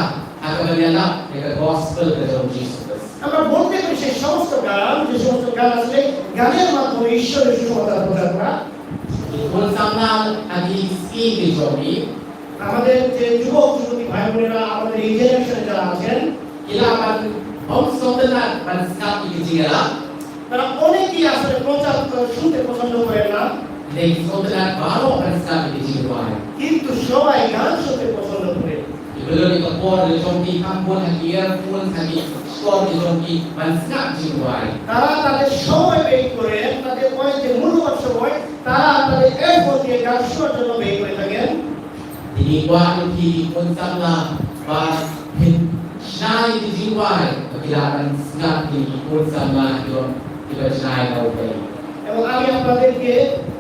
ha kaba ïalap ïa ka gospel ka jong Jisu Khrist. আমরা বলতে পারি সেই সমস্ত গান, যে সমস্ত গান আসলে গানের মাধ্যমে ঈশ্বরের সুসমাচার প্রচার করা। Ki khun samla ha ki sngi ki jong ngi, আমাদের যে যুবক যুবতী ভাই বোনেরা, আমাদের এই জেনারেশনে যারা আছেন, ki lah ban ym sngewtynnat ban sngap ïa ki jingïalap. তারা অনেকেই আসলে প্রচার শুনতে পছন্দ করেন না। Hynrei ki sngewtynnat baroh ban sngap ïa ki jingduwai. কিন্তু সবাই গান শুনতে পছন্দ করে। Ki bun ïa ka por ka jong ki kam bun ha ki earphone, ha ki shkor ki jong ki ban sngap jingduwai. তারা তাদের সময় ব্যয় করেন, তাদের অনেক যে মূল্যবান সময়, তারা তাদের এয়ারফোন দিয়ে গান শোনার জন্য ব্যয় করে থাকেন। Te ngi kwah ïa phi ki khun samla ba phin shna ïa ki jingduwai ba ki lah ban sngap ïa ki khun samla ki long kiba shna ïa U Blei. এবং আমি আপনাদেরকে,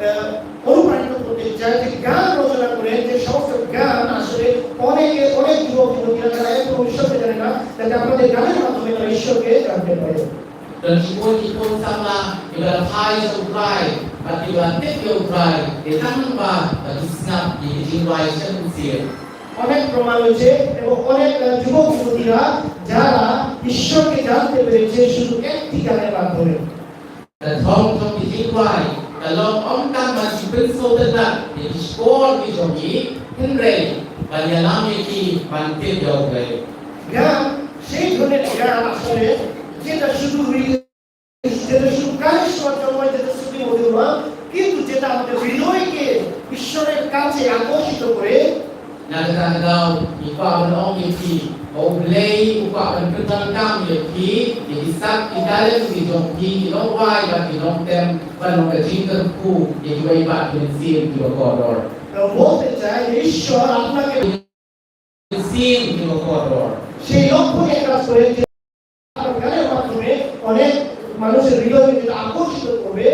আহ, অনুপ্রাণিত করতে চাই যে গান রচনা করে যে সমস্ত গান আসলে অনেকে, অনেক যুবক যুবতীরা তারা এখনো ঈশ্বরকে জানে না, যাতে আপনাদের গানের মাধ্যমে তারা ঈশ্বরকে জানতে পারে। Don shibun ki khun samla kiba la phai sha U Trai bad kiba tip ïa U Trai, dei tang namar ba ki sngap ïa ki jingduwai shem mynsiem. অনেক প্রমাণ হয়েছে এবং অনেক, আহ, যুবক যুবতীরা যারা ঈশ্বরকে জানতে পেরেছে শুধু একটি গানের মাধ্যমে। Ka thong jong ki jingduwai ka long ym tang ban shu pynsngewtynnat ïa ki shkor ki jong ki, hynrei ban ïalam ïa ki ban tip ïa U Blei. গান সেই ধরনের গান আসলে যেটা শুধু হৃদয়, যেটা শুধু কানে শোনার জন্য, যেটা শ্রুতি মধুর নয়, কিন্তু যেটা আমাদের হৃদয়কে ঈশ্বরের কাছে আকর্ষিত করে। Na kata ka daw ngi kwah ban ong ïa phi ba U Blei u kwah ban pyndonkam ïa phi, ïa ki sak ki talent ki jong phi, ki nongwai bad ki nongtem, ban long ka jingkyrkhu ïa kiwei pat ki mynsiem kiba kordor. এবং বলতে চাই যে ঈশ্বর আপনাকে mynsiem kiba kordor. সেই লক্ষ্য নিয়ে কাজ করে যে আপনার গানের মাধ্যমে অনেক মানুষের হৃদয়কে যেটা আকর্ষিত করবে।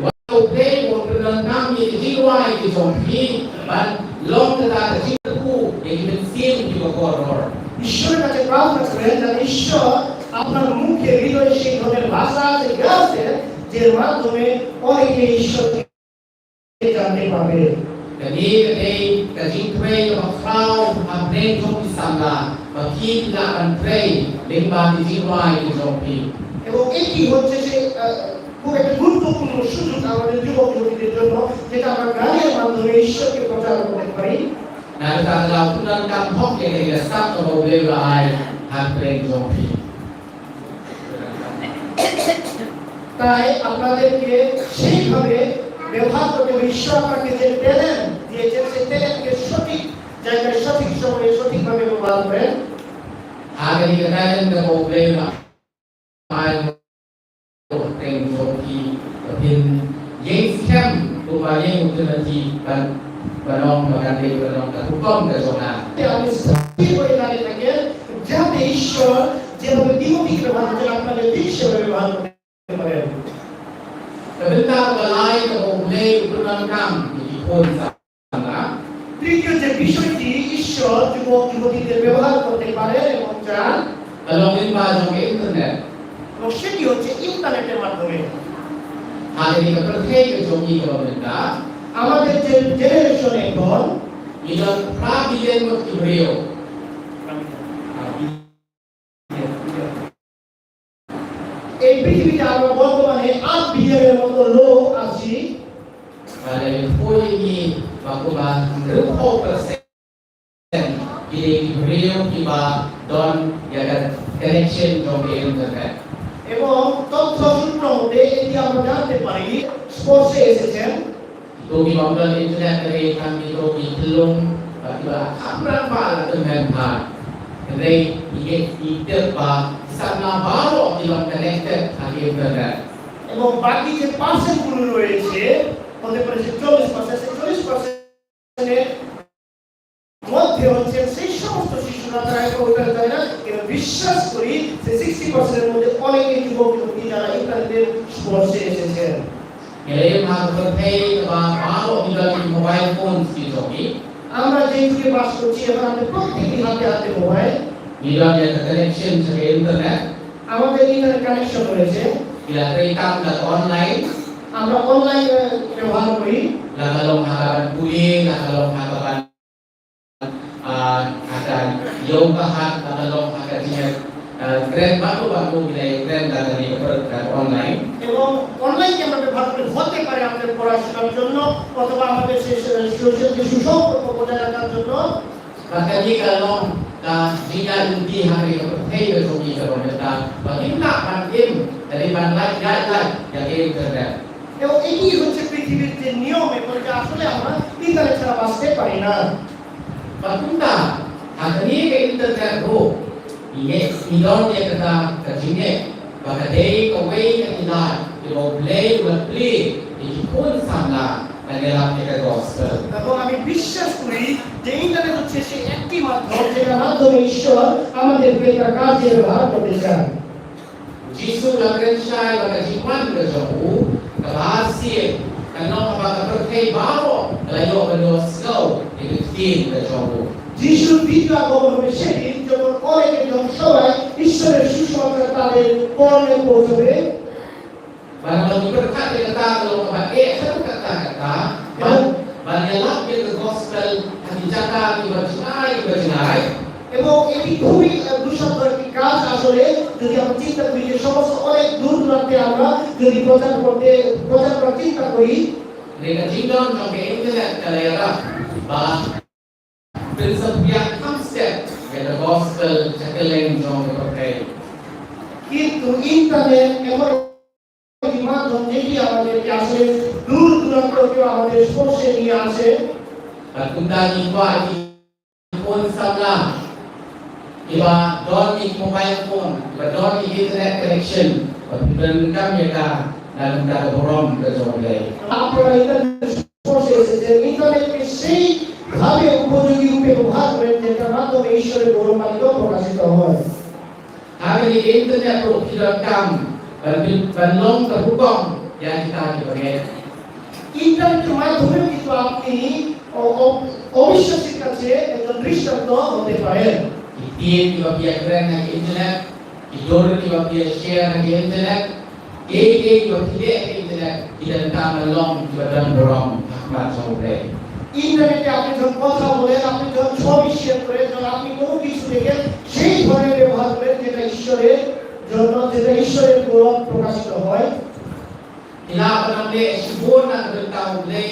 Ba U Blei un pyndonkam ïa ki jingduwai ki jong phi ban long kata ka jingkyrkhu ïa ki mynsiem kiba kordor. ঈশ্বরের কাছে প্রার্থনা করেন যেন ঈশ্বর আপনার মুখে, হৃদয়ে সেই ধরনের ভাষা আছে, গান আছে, যে মাধ্যমে অনেকে ঈশ্বরকে জানতে পারবে। Kane ka dei ka jingtrei kaba khraw hapdeng jong ki samla, ba phi lah ban trei lyngba ki jingrwai ki jong phi. এবং এটি হচ্ছে সেই, আহ, খুব একটা গুরুত্বপূর্ণ সুযোগ আমাদের যুবক যুবতীদের জন্য, যেটা আমরা গানের মাধ্যমে ঈশ্বরকে প্রচার করতে পারি। Na kata ka daw, u nang kam hok ïa ka ïa sap kaba U Blei u la ai hapdeng jong phi. তাই আপনাদেরকে সেইভাবে ব্যবহার করতে হবে। ঈশ্বর আপনাকে যে ট্যালেন্ট দিয়েছেন, সেই ট্যালেন্টকে সঠিক জায়গায়, সঠিক সময়ে, সঠিকভাবে ব্যবহার করেন। Ha kane ka talent kaba U Blei u la ai hapdeng jong phi, ba phin ïeng skhem kumba ïeng u Timothy, ban, ban ong ba kan dei ban long ka rukom ka jong nga. আপনি স্থির হয়ে দাঁড়িয়ে থাকেন, যাতে ঈশ্বর যেভাবে তিমোথীকে ব্যবহার করছেন, আপনাকে ঠিক সেভাবে ব্যবহার করতে পারেন। Ka bynta kaba lai kaba U Blei u pyndonkam ïa ki khun samla. তৃতীয় যে বিষয়টি ঈশ্বর যুবক যুবতীদের ব্যবহার করতে পারেন এবং চান, ka long lyngba jong ka internet. এবং সেটি হচ্ছে ইন্টারনেটের মাধ্যমে। Ha kane ka pyrthei ka jong ngi kaba mynta, আমাদের যে জেনারেশন এখন, ngi don phra billion ngut ki briew. এই পৃথিবীতে আমরা বর্তমানে আট বিলিয়নের মতো লোক আছি। Bad lada phi peit, ba kumba hynriewphew percent ki dei ki briew kiba don ïa ka connection jong ka internet. এবং তথ্য সূত্র মতে এটি আমরা জানতে পারি, স্পর্শে এসেছেন। Kito ki bym don internet, ka dei tang kito ki khyllung, ba kiba kham rangbah la tymmen bha. Hynrei ngi, ngi tip ba ki samla baroh ki long connected ha ka internet. এবং বাকি যে পার্সেন্ট গুলো রয়েছে, হতে পারে যে চল্লিশ পার্সেন্ট, চল্লিশ পার্সেন্টের মধ্যে হচ্ছে সেই সমস্ত শিশুরা, তারা এখন ওখানে যায় না, কিন্তু বিশ্বাস করি যে সিক্সটি পার্সেন্টের মধ্যে অনেকে যুবক যুবতী যারা ইন্টারনেটের স্পর্শে এসেছেন। Ngi la ïohi ha ka pyrthei kaba baroh ngi don ki mobile phones ki jong ngi. আমরা যে যুগে বাস করছি, এখন আমাদের প্রত্যেকেরই হাতে হাতে মোবাইল। Ngi don ïa ka connection sha ka internet. আমাদের ইন্টারনেট কানেকশন রয়েছে। Ngi la trei tam da ka online. আমরা অনলাইন, আহ, ব্যবহার করি। La ka long ha ka ban pule, la ka long ha ka ban, ah, ha ka ïoh ka hat, la ka long ha ka jingïa, ah, kren bad u bad u, ngi la ïa kren da kane ka per-, ka online. এবং অনলাইনকে আমরা ব্যবহার করি, হতে পারে আমাদের পড়াশোনার জন্য অথবা আমাদের সে, সে, সে, সে সুসম্পর্ক বজায় রাখার জন্য। Bad kane ka long ka jingïaid lynti ha kane ka pyrthei ka jong ngi kaba mynta, ba ngim lah ban im lane ban lait ïaid lait ïa ka internet. এবং এটি হচ্ছে পৃথিবীর যে নিয়ম, এখন যে আসলে আমরা ইন্টারনেট ছাড়া বাঁচতে পারি না। Bad kumta, ha kane ka internet ruh, ngi ngeit, ngi don ïa kata ka jingngeit ba ka dei kawei na ki lad kiba U Blei u la plie ïa ki khun samla ban ïalap ïa ka gospel. এবং আমি বিশ্বাস করি যে ইন্টারনেট হচ্ছে সেই একটি মাধ্যম, যেটার মাধ্যমে ঈশ্বর আমাদেরকে তার কাজে ব্যবহার করতে চান। U Jisu u la kren shai ba ka jingwan ka jong u, kaba arsien, kan long kaba ka pyrthei baroh ka la ïoh ban ïohsngew ïa ka ktien ka jong u. যিশুর দ্বিতীয় আগমন হবে সেদিন, যখন অনেকে, যখন সবাই ঈশ্বরের সুসমাচার তাদের কর্ণে পৌঁছবে। Bad lada ngi pyrkhat ïa kata ka long kaba eh haduh katta katta, ban, ban ïalap ïa ka gospel ha ki jaka kiba jngai kiba jngai. এবং এটি খুবই, আহ, দুঃসাধ্য একটি কাজ আসলে, যদি আমরা চিন্তা করি যে সমস্ত অনেক দূর দূরান্তে আমরা যদি প্রচার করতে, প্রচার করার চিন্তা করি। Hynrei ka jingdon jong ka internet ka la ïarap ba pynsaphriang kham step ïa ka gospel sha kylleng jong ka pyrthei. কিন্তু ইন্টারনেট এমন একটি মাধ্যম যেটি আমাদেরকে আসলে দূর দূরান্ত কেউ আমাদের স্পর্শে নিয়ে আসে। Bad kumta ngi kwah ïa ki khun samla kiba don ïa ki mobile phone, kiba don ïa ki internet connection, ba phin donkam ïa ka na ka bynta ka burom ka jong U Blei. আপনারা ইন্টারনেট স্পর্শে এসেছেন, ইন্টারনেটকে সেইভাবে উপযোগী রূপে ব্যবহার করেন, যেটার মাধ্যমে ঈশ্বরের গৌরবান্বিত প্রকাশিত হয়। Ha kane ka internet ruh phi donkam ban, ban long ka rukom ïa kita kiba ngeit. ইন্টারনেটের মাধ্যমে কিন্তু আপনি অ-, অ-, অবিশ্বাসীর কাছে একজন দৃষ্টান্ত হতে পারেন। Ki ktien kiba phi ïakren ha ka internet, ki dur kiba phi ïa share ha ka internet, kiei kiei kiba phi leh ha ka internet, ki donkam ban long kiba don burom ha khmat jong U Blei. ইন্টারনেটে আপনি যখন কথা বলেন, আপনি যখন ছবি শেয়ার করেন, যখন আপনি কোনো কিছু দেখেন, সেই ধরনের ব্যবহার করেন, যেটা ঈশ্বরের জন্য, যেটা ঈশ্বরের গৌরব প্রকাশিত হয়। Phi lah ban ym leh shibun na ka bynta U Blei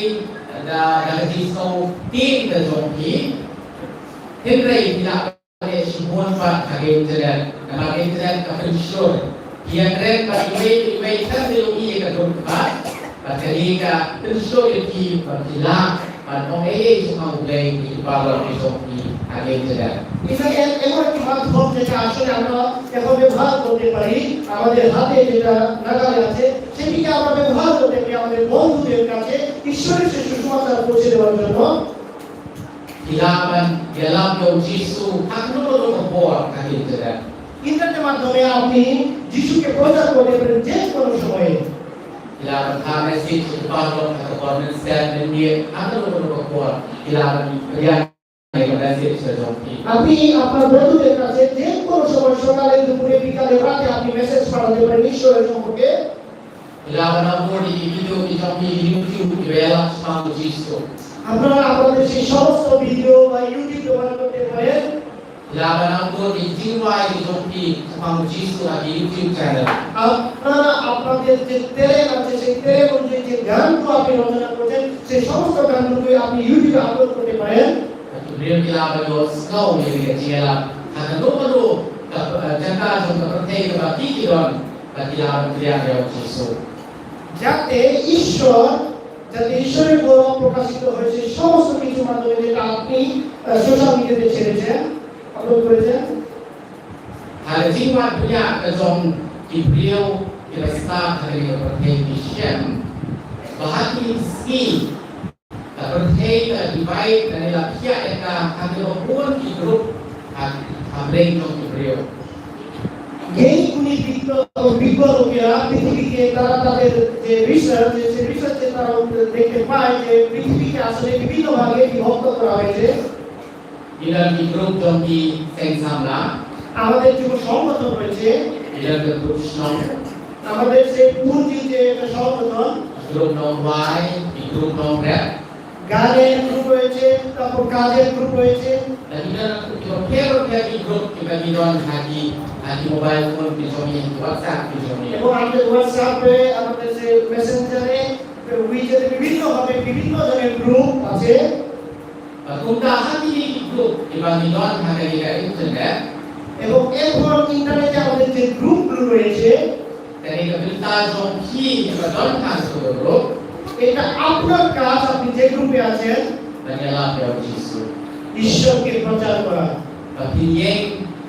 da, da ka jingsngewthuh ka jong phi. Hynrei phi lah ban leh shibun pat ha ka internet. Namar ka internet ka pynshur. Phi ïakren bad iwei pa iwei, tang da ïohi ïa ka dur ka bat. Bad kane ka pynshur ïa phi ba phi lah ban ong ei ei shaphang U Blei ïa ki paralok ki jong phi ha ka internet. এটা এ-, এমন একটি মাধ্যম যেটা আসলে আমরা এখন ব্যবহার করতে পারি, আমাদের হাতে যেটা নাগালে আছে, সেটিকে আমরা ব্যবহার করতে পারি আমাদের বন্ধুদের কাছে ঈশ্বরের সেই সুসমাচার পৌঁছে দেওয়ার জন্য। Phi lah ban ïalap ïa U Jisu ha kano kano ka por ha ka internet. ইন্টারনেটের মাধ্যমে আপনি যিশুকে প্রচার করতে পারেন যে কোনো সময়ে। Phi lah ban phah message ïa ki paralok ha ka por mynstep mynmiet ha kano kano ka por. Phi lah ban pynïaid ïa ka message ka jong phi. আপনি আপনার বন্ধুদের কাছে যে কোনো সময়, সকালে, দুপুরে, বিকালে, রাতে আপনি মেসেজ পাঠাতে পারেন ঈশ্বরের সম্পর্কে। Phi lah ban upload ïa ki video ki jong phi ha YouTube kiba ïalap shaphang U Jisu. আপনারা আপনাদের সেই সমস্ত ভিডিও বা YouTube ব্যবহার করতে পারেন। Phi lah ban upload ïa ki jingrwai ki jong phi shaphang U Jisu ha ki YouTube channel. আপনারা আপনাদের যে ট্যালেন্ট আছে, সেই ট্যালেন্ট অনুযায়ী যে গানগুলো আপনি রচনা করছেন, সেই সমস্ত গানগুলোকে আপনি YouTube-এ আপলোড করতে পারেন। Bad ki briew ki lah ban ïohsngew ïa kane ka jingïalap ha kano kano ka, eh, jaka jong ka pyrthei kaba ki ki don. Bad ki lah ban pdiang ïa U Jisu. যাতে ঈশ্বর, যাতে ঈশ্বরের গৌরব প্রকাশিত হয় সেই সমস্ত কিছু মাধ্যমে, যেটা আপনি, আহ, সোশ্যাল মিডিয়াতে ছেড়েছেন, আপলোড করেছেন। Ha ka jingwad bniah ka jong ki briew kiba stad ha kane ka pyrthei, ngi shem ba ha kine ki sngi ka pyrthei ka divide, lane la phiah ïa ka ha kiba bun ki group ha, ha bneng jong ki briew. এই উনি বিজ্ঞ-, বিজ্ঞ লোকেরা পৃথিবীকে তারা তাদের যে রিসার্চ, সেই রিসার্চে তারা দেখতে পায় যে পৃথিবীকে আসলে বিভিন্ন ভাগে বিভক্ত করা হয়েছে। Ngi don ki group jong ki seng samla. আমাদের যুব সংগঠন রয়েছে। Ngi don ki group shnong. আমাদের সেই পুঁজি যে একটা সংগঠন। Group nongrwai, ki group nongrep. গানের গ্রুপ রয়েছে, তারপর কাজের গ্রুপ রয়েছে। Lane ngi don ki bapher bapher ki group kiba ngi don ha ki, ha ki মোবাইল ফোন ki jong ngi, WhatsApp ki jong ngi. এবং আমাদের হোয়াটসঅ্যাপে, আমাদের যে মেসেঞ্জারে, উইচেটে বিভিন্নভাবে বিভিন্ন ধরনের গ্রুপ আছে। Bad kumta ha kine ki group kiba ngi don ha kane ka internet. এবং এখন ইন্টারনেটে আমাদের যে গ্রুপগুলো রয়েছে, kane ka bynta jong phi kiba don ha kato ka group. এটা আপনার কাজ, আপনি যে গ্রুপে আছেন। Ban ïalap ïa U Jisu. ঈশ্বরকে প্রচার করা। Ba phin ïeng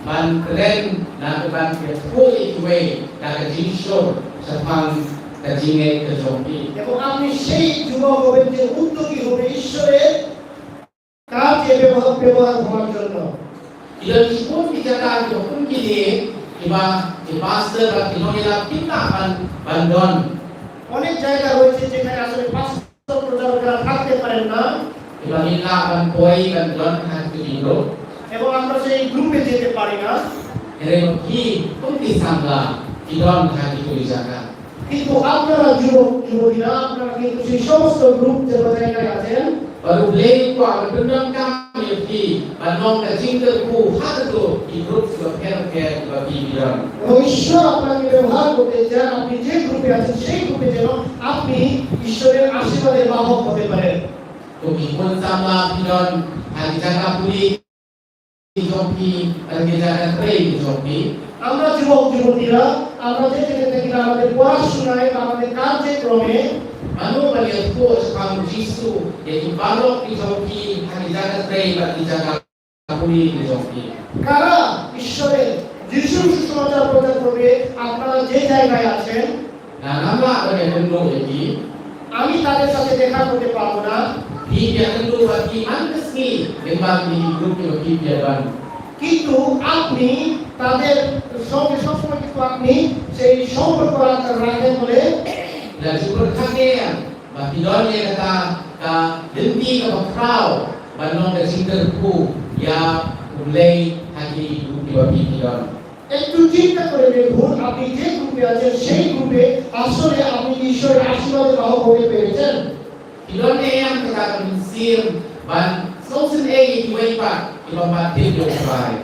ban kren, na ka ban ïathuh ïa kiwei na ka jingshur shaphang ka jingngeit ka jong phi. এবং আপনি সেই যুবক হবেন যে উদ্যোগী হবে ঈশ্বরের কাজে ব্যবহার, ব্যবহার হওয়ার জন্য। Ki don shibun ki jaka kiba kum kine kiba ki pastor bad ki nongïalap kim lah ban, ban don. অনেক জায়গা রয়েছে যেখানে আসলে পাস্টর প্রচারকরা থাকতে পারেন না। Kiba ngim lah ban poi ban don ha kito ki group. এবং আমরা সেই গ্রুপে যেতে পারি না। Hynrei phi kum ki samla phi don ha kito ki jaka. কিন্তু আপনারা যুবক যুবতীরা, আপনারা কিন্তু সেই সমস্ত গ্রুপ যে জায়গায় আছেন, Bad U Blei u kwah ban pyndonkam ïa phi ban long ka jingkyrkhu ha kato ki group kiba pher bapher kiba phi phi don. এবং ঈশ্বর আপনাকে ব্যবহার করতে চান, আপনি যে গ্রুপে আছেন সেই গ্রুপে যেন আপনি ঈশ্বরের আশীর্বাদের বাহক হতে পারেন। Kum ki khun samla phi don ha ki jaka pule ki jong phi, ha ki jaka trei ki jong phi. আমরা যুবক যুবতীরা, আমরা যে জায়গায় থাকি না, আমাদের পড়াশোনায় বা আমাদের কার্যক্রমে, mano ban ïathuh shaphang U Jisu ïa ki paralok ki jong phi ha ki jaka trei bad ki jaka pule ki jong phi? কারা ঈশ্বরের যিশুর সুসমাচার প্রচার করবে আপনারা যে জায়গায় আছেন? Nga ngam lah ban ïakynduh ïa ki. আমি তাদের সাথে দেখা করতে পারবো না। Phi ïakynduh bad ki man ka sngi lyngba kine ki group kiba phi phi ïa don. কিন্তু আপনি তাদের সঙ্গে সবসময় কিন্তু আপনি সেই সম্পর্ক রাখতে, রাখেন বলে। Lada ju pyrkhat ïa ba phi don ïa kata ka lynti kaba khraw ban long ka jingkyrkhu ïa U Blei ha kine ki group kiba phi phi don. একটু চিন্তা করে দেখুন, আপনি যে গ্রুপে আছেন, সেই গ্রুপে আসলে আপনি কি ঈশ্বরের আশীর্বাদের বাহক হতে পেরেছেন? Ki don ne em kata ka mynsiem ban sngewsynei ïa kiwei pat kiba ym pat tip ïa U Trai?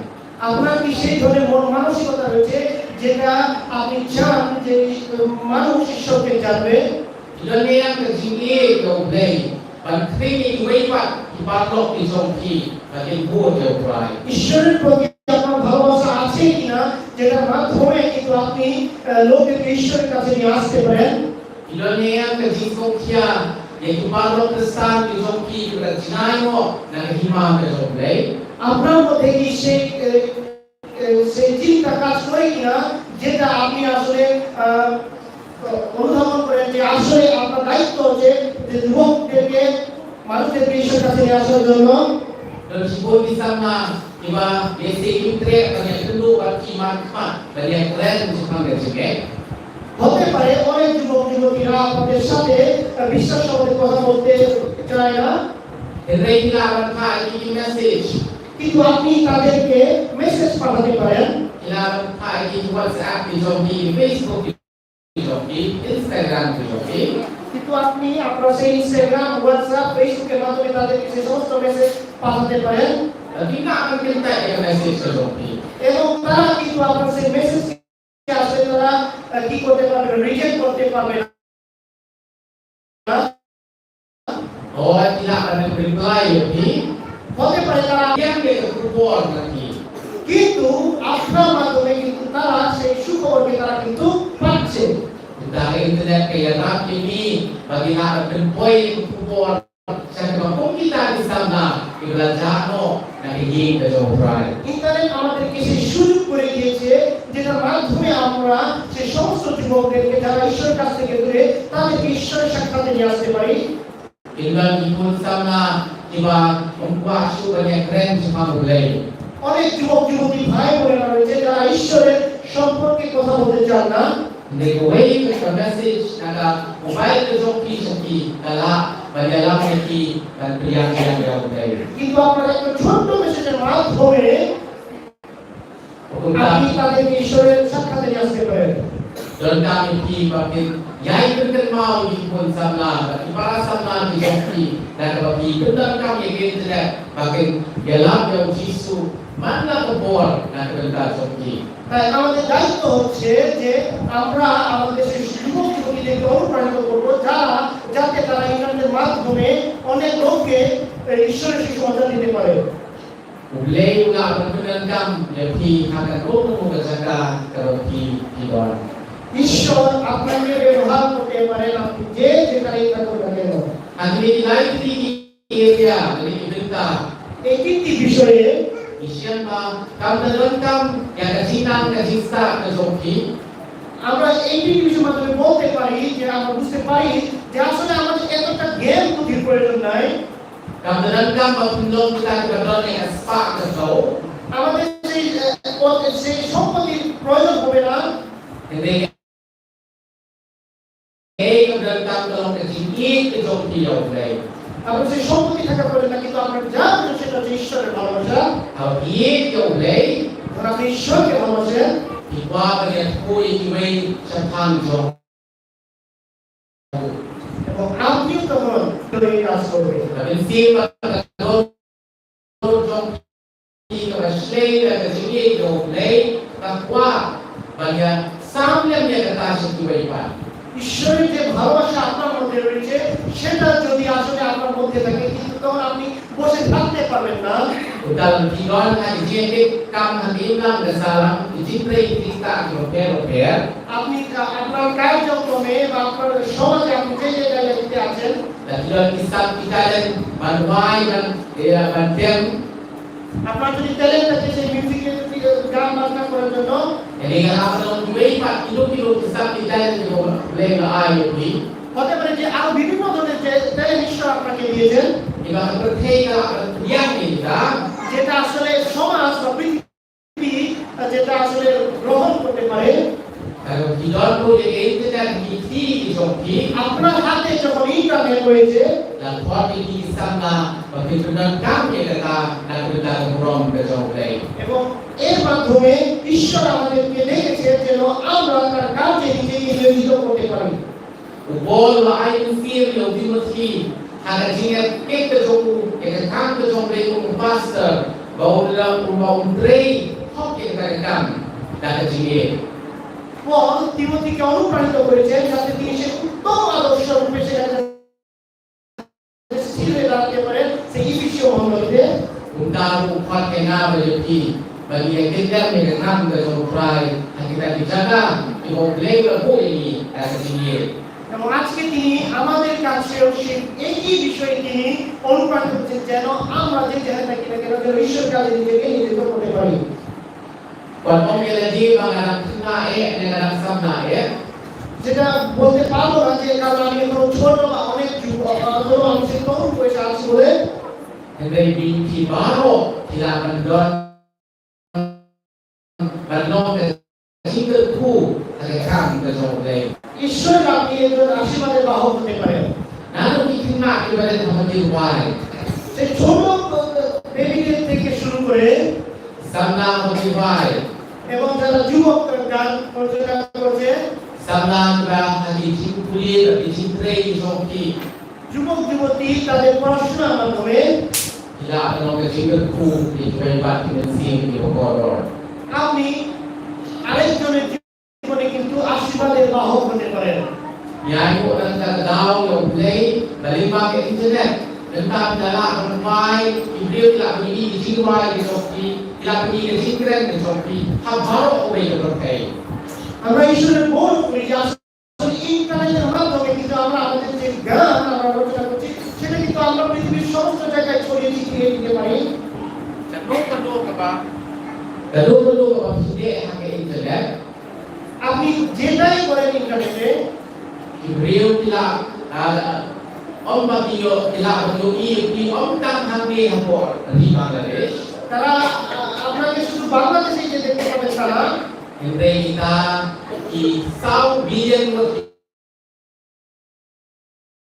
আপনার কি সেই ধরনের মন মানসিকতা রয়েছে, যেটা আপনি চান যে মানুষ ঈশ্বরকে জানবে? Ki don ne em ka jingïeit ïa U Blei ban khring ïa kiwei pat ki paralok ki jong phi ba kin bud ïa U Trai? ঈশ্বরের প্রতি আপনার ভালোবাসা আছে কিনা, যেটার মাধ্যমে কিন্তু আপনি আহ, লোকেদেরকে ঈশ্বরের কাছে নিয়ে আসতে পারেন? Ki don ne em ka jingsngewkhia ïa ki paralok Khristan ki jong phi kiba la jingai noh na ka hima ka jong U Blei? আপনার মধ্যে কি সেই আহ, আহ, সেই চিন্তা কাজ করে কিনা, যেটা আপনি আসলে আহ, অনুধাবন করেন যে আসলে আপনার দায়িত্ব হচ্ছে যে যুবকদেরকে, মানুষদেরকে ঈশ্বরের কাছে নিয়ে আসার জন্য? Don shibun ki samla kiba ïa sngewthuh ban ïakynduh bad ki markhmat ban ïakren shaphang ka jingngeit. হতে পারে অনেক যুবক যুবতীরা আপনাদের সাথে আহ, বিশ্বাস সম্বন্ধে কথা বলতে চায় না। Hynrei ki lah ban phah ïa ki message. কিন্তু আপনি তাদেরকে মেসেজ পাঠাতে পারেন। Ki lah ban phah ïa ki WhatsApp, ki jong ki Facebook, ki jong ki Instagram, ki jong ki. কিন্তু আপনি আপনার সেই ইনস্টাগ্রাম, হোয়াটসঅ্যাপ, ফেসবুকের মাধ্যমে তাদেরকে সেই সমস্ত মেসেজ পাঠাতে পারেন। Ki lah ban kyntait ïa ka message ka jong ki. এবং তারা কিন্তু আপনার সেই মেসেজ আসলে তারা আহ, কি করতে পারবে না, রিজেক্ট করতে পারবে না। Hooid, ki lah ban reply ïa phi. হতে পারে তারা ïa ka khubor na phi. কিন্তু আপনার মাধ্যমে কিন্তু তারা সেই সুখবরকে তারা কিন্তু পাচ্ছে। Kata ka internet ka ïarap ïa ngi ba ngin lah ban pynpoi ïa ka khubor sha kaba kum kita ki samla kiba la jah noh na ka ïing ka jong U Trai. ইন্টারনেট আমাদেরকে সেই সুযোগ করে দিয়েছে, যেটার মাধ্যমে আমরা সেই সমস্ত যুবকদেরকে, যারা ঈশ্বরের কাছ থেকে দূরে, তাদেরকে ঈশ্বরের সাক্ষাতে নিয়ে আসতে পারি। Ki don ki khun samla kiba ym kwah shuh ban ïakren shaphang U Blei. অনেক যুবক যুবতী ভাই বোনেরা রয়েছে, যারা ঈশ্বরের সম্পর্কে কথা বলতে চান না। Hynrei kawei ka message na ka mobile ka jong phi sha ki ka lah ban ïalam ïa ki ban pdiang ïa U Blei. কিন্তু আপনার একটা ছোট্ট মেসেজের মাধ্যমে আপনি তাদেরকে ঈশ্বরের সাক্ষাতে নিয়ে আসতে পারেন। Donkam ïa phi ba phin ïai pynkynmaw ïa ki khun samla bad ki para samla ki jong phi da kaba phi pyndonkam ïa ka internet ba kin ïalam ïa U Jisu man la ka por na ka bynta jong ki. তাই আমাদের দায়িত্ব হচ্ছে যে আমরা আমাদের সেই যুবক যুবতীদেরকে অনুপ্রাণিত করবো, যারা, যাতে তারা ইন্টারনেটের মাধ্যমে অনেক লোককে, এ, ঈশ্বরের সুসমাচার দিতে পারে। U Blei u lah ban pyndonkam ïa phi ha kano kano ka jaka kaba phi, phi don. ঈশ্বর আপনাকে ব্যবহার করতে পারেন, আপনি যে যেখানেই থাকুন না কেন। Ha kine ki lai tylli ki area, kine ki bynta, এই তিনটি বিষয়ে, ngi shem ba kam da donkam ïa ka jingnang ka jingstad ka jong phi. আমরা এই তিনটি বিষয়ের মাধ্যমে বলতে পারি যে আমরা বুঝতে পারি যে আসলে আমাদের এতটা জ্ঞান বুদ্ধির প্রয়োজন নাই। Kam da donkam ba phin long kita kiba don ïa ka spah ka shlur. আমাদের সেই, আহ, সেই সম্পত্তির প্রয়োজন হবে না। Hynrei kaei kaba donkam ka long ka jingïeit ka jong phi ïa U Blei. আপনার সেই সম্পত্তি থাকা প্রয়োজন না, কিন্তু আপনার যা প্রয়োজন সেটা হচ্ছে ঈশ্বরের ভালোবাসা। Haba phi ïeit ïa U Blei, যখন আপনি ঈশ্বরকে ভালোবাসেন, phi kwah ban ïathuh ïa kiwei shaphang jong U. এবং আপনিও তখন এই কাজ করবেন। Ka mynsiem ba ka dohnud jong phi kaba shlei da ka jingïeit ïa U Blei, ka kwah ban ïasam lem ïa kata sha kiwei pat. ঈশ্বরের যে ভালোবাসা আপনার মধ্যে রয়েছে, সেটা যদি আসলে আপনার মধ্যে থাকে, কিন্তু তখন আপনি বসে থাকতে পারবেন না। Uta la phi don ha ka jingïakhih kam ha ka imlang ka sahlang, ka jingtrei ki jingktah kiba pher bapher. আপনি, আহ, আপনার কার্যক্রমে বা আপনার সমাজে আপনি যে যে জায়গাটিতে আছেন, la phi don ki sap ki talent ban wai, ban, eh, ban dem. আপনার যদি ট্যালেন্ট থাকে সেই মিউজিকে যদি, আহ, গান বাজনা করার জন্য, ïa kine ki lah ban long kiwei pat kino kino ki sap ki talent kiba U Blei u la ai ïa phi. হতে পারে যে আরো বিভিন্ন ধরনের যে ট্যালেন্ট ঈশ্বর আপনাকে দিয়েছেন, kiba ka pyrthei ka lah ban pdiang ïa kita, যেটা আসলে সমাজ বা পৃথিবী, আহ, যেটা আসলে গ্রহণ করতে পারে। Haba phi don ruh ïa ka internet ha ki kti ki jong phi, আপনার হাতে যখন ইন্টারনেট রয়েছে, la khot ïa ki ki samla ba kin pyndonkam ïa kata na ka bynta ka burom ka jong U Blei. এবং এর মাধ্যমে ঈশ্বর আমাদেরকে ডেকেছে যেন আমরা তার কাজে নিজেকে নিয়োজিত করতে পারি। U Paul u la ai mynsiem ïa u Timothi Ha ka jingïaid ka jong u ïa ka kam ka jong u, u pastor, ba un lah, un, ba un trei hok ïa ka kam da ka jingïeit. Paul Timothy ke অনুপ্রাণিত করেছেন যাতে তিনি সে উত্তম আদর্শ রূপে সেখানে স্থির হয়ে দাঁড়াতে পারেন, সেই বিষয়ে মনোযোগ দিয়ে। Kumta ruh u khot ïa nga bad ïa phi ba ngin ïa kyndem ïa ka kam ka jong U Trai ha kita ki jaka kiba U Blei u la buh ïa ngi da ka jingïeit. এবং আজকে তিনি আমাদের কাছেও সেই একই বিষয়ে তিনি অনুপ্রাণিত করছেন, যেন আমরা যে যেখানে থাকি না কেন, যেন ঈশ্বর কাজে নিজেকে নিয়োজিত করতে পারি। Wat ong ïa lade ba nga dang khynnah eh ne nga dang samla eh. যেটা বলতে পারবো না যে কারণ আমি এখনো ছোট বা অনেক যুবক, অথবা আমি সেই তরুণ বয়সে আছি বলে। Hynrei phi baroh phi lah ban don, ban long ka jingkyrkhu ha ka kam ka jong U Blei. ঈশ্বরের আপনি একজন আশীর্বাদের বাহক হতে পারেন। Naduh ki khynnah kiba dang ha ka jingduwai, সেই ছোট বেবিদের থেকে শুরু করে samla ha ka jingduwai, এবং যারা যুবক গান পরিচালনা করছে, samla kiba ha ki jingpule bad ki jingtrei ki jong ki, যুবক যুবতী তাদের পড়াশোনার মাধ্যমে phi lah ban long ka jingkyrkhu ïa kiwei pat ki mynsiem kiba kordor. আপনি আরেকজনের জীবনে কিন্তু আশীর্বাদের বাহক হতে পারেন। Ngi ainguh na kata ka daw ïa U Blei ba lyngba ka internet, mynta phi la lah ban rwai, ki briew ki lah ban ïohi ka jingduwai ka jong phi, ki lah ban ïohi ka jingkren ka jong phi ha baroh kawei ka pyrthei. আমরা ঈশ্বরের গৌরব করি যে আসলে ইন্টারনেটের মাধ্যমে কিন্তু আমরা আমাদের যে গান আমরা রচনা করছি, সেটা কিন্তু আমরা পৃথিবীর সমস্ত জায়গায় ছড়িয়ে ছিটিয়ে দিতে পারি। Kano kano kaba, kano kano kaba phi leh ha ka internet, আপনি যেটাই করেন ইন্টারনেটে, ki briew ki lah, ah, ym ba ki ïoh, ki lah ban ïohi ïa phi ym tang hangne hapoh ri Bangladesh. তারা, আ, আপনাকে শুধু বাংলাদেশে যে দেখতে পাবে তা না। Hynrei kita ki saw billion ngut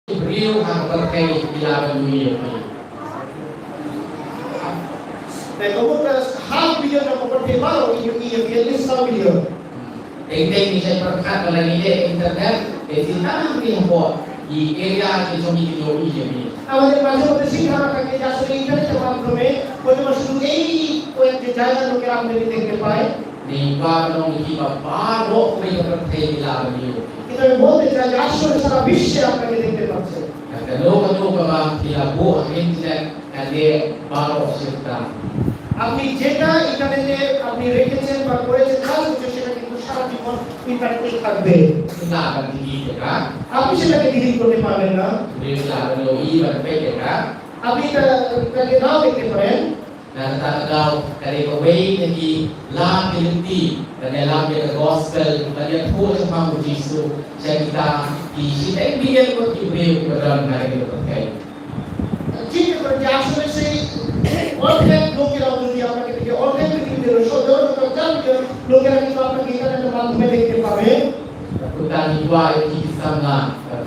ki briew ha ka pyrthei ki lah ban ïohi ïa phi. Te ka mut ka half billion na ka pyrthei baroh ki ïohi ïa phi, at least saw billion. Teng teng ngi shait pyrkhat ba la ngi leh internet, te shisha ngi hapoh ki area ki jong ngi ki ïohi ïa phi. আমাদের মাঝে মধ্যে চিন্তা ভাবনা থাকে যে আসলে ইন্টারনেটের মাধ্যমে হয়তো বা শুধু এই কয়েকটি জায়গার লোকেরা আমাদেরকে দেখতে পায়। Ngi kwah ban ong ïa phi ba baroh kawei ka pyrthei ki lah ban ïohi ïa phi. কিন্তু আমি বলতে চাই যে আসলে সারা বিশ্বে আপনাকে দেখতে পাচ্ছে। Bad kano kano kaba phi la buh ha internet ka dei baroh shirta. আপনি যেটা ইন্টারনেটে আপনি রেখেছেন বা করেছেন, কাজ করছেন, সেটা কিন্তু সারা জীবন ইন্টারনেটে থাকবে। Phi lah ban delete ïa ka. আপনি সেটাকে ডিলিট করতে পারবেন না। Ki briew ki lah ban ïohi ban peit ïa ka. আপনি এটা, এটাকে নাও দেখতে পারেন। Na kata ka daw ka dei kawei na ki la ki lynti ban ïalam ïa ka gospel, ban ïathuh shaphang U Jisu sha kita ki shiteng billion ngut ki briew kiba don ha kane ka pyrthei. চিন্তা করুন যে আসলে সেই অর্ধেক লোকেরাও যদি আপনাকে দেখে, অর্ধেক পৃথিবীতে রয়েছে, সতেরো হাজার চার মিলিয়ন লোকেরা কিন্তু আপনাকে ইন্টারনেটের মাধ্যমে দেখতে পাবে। Kumta ngi kwah ïa ki samla, ah,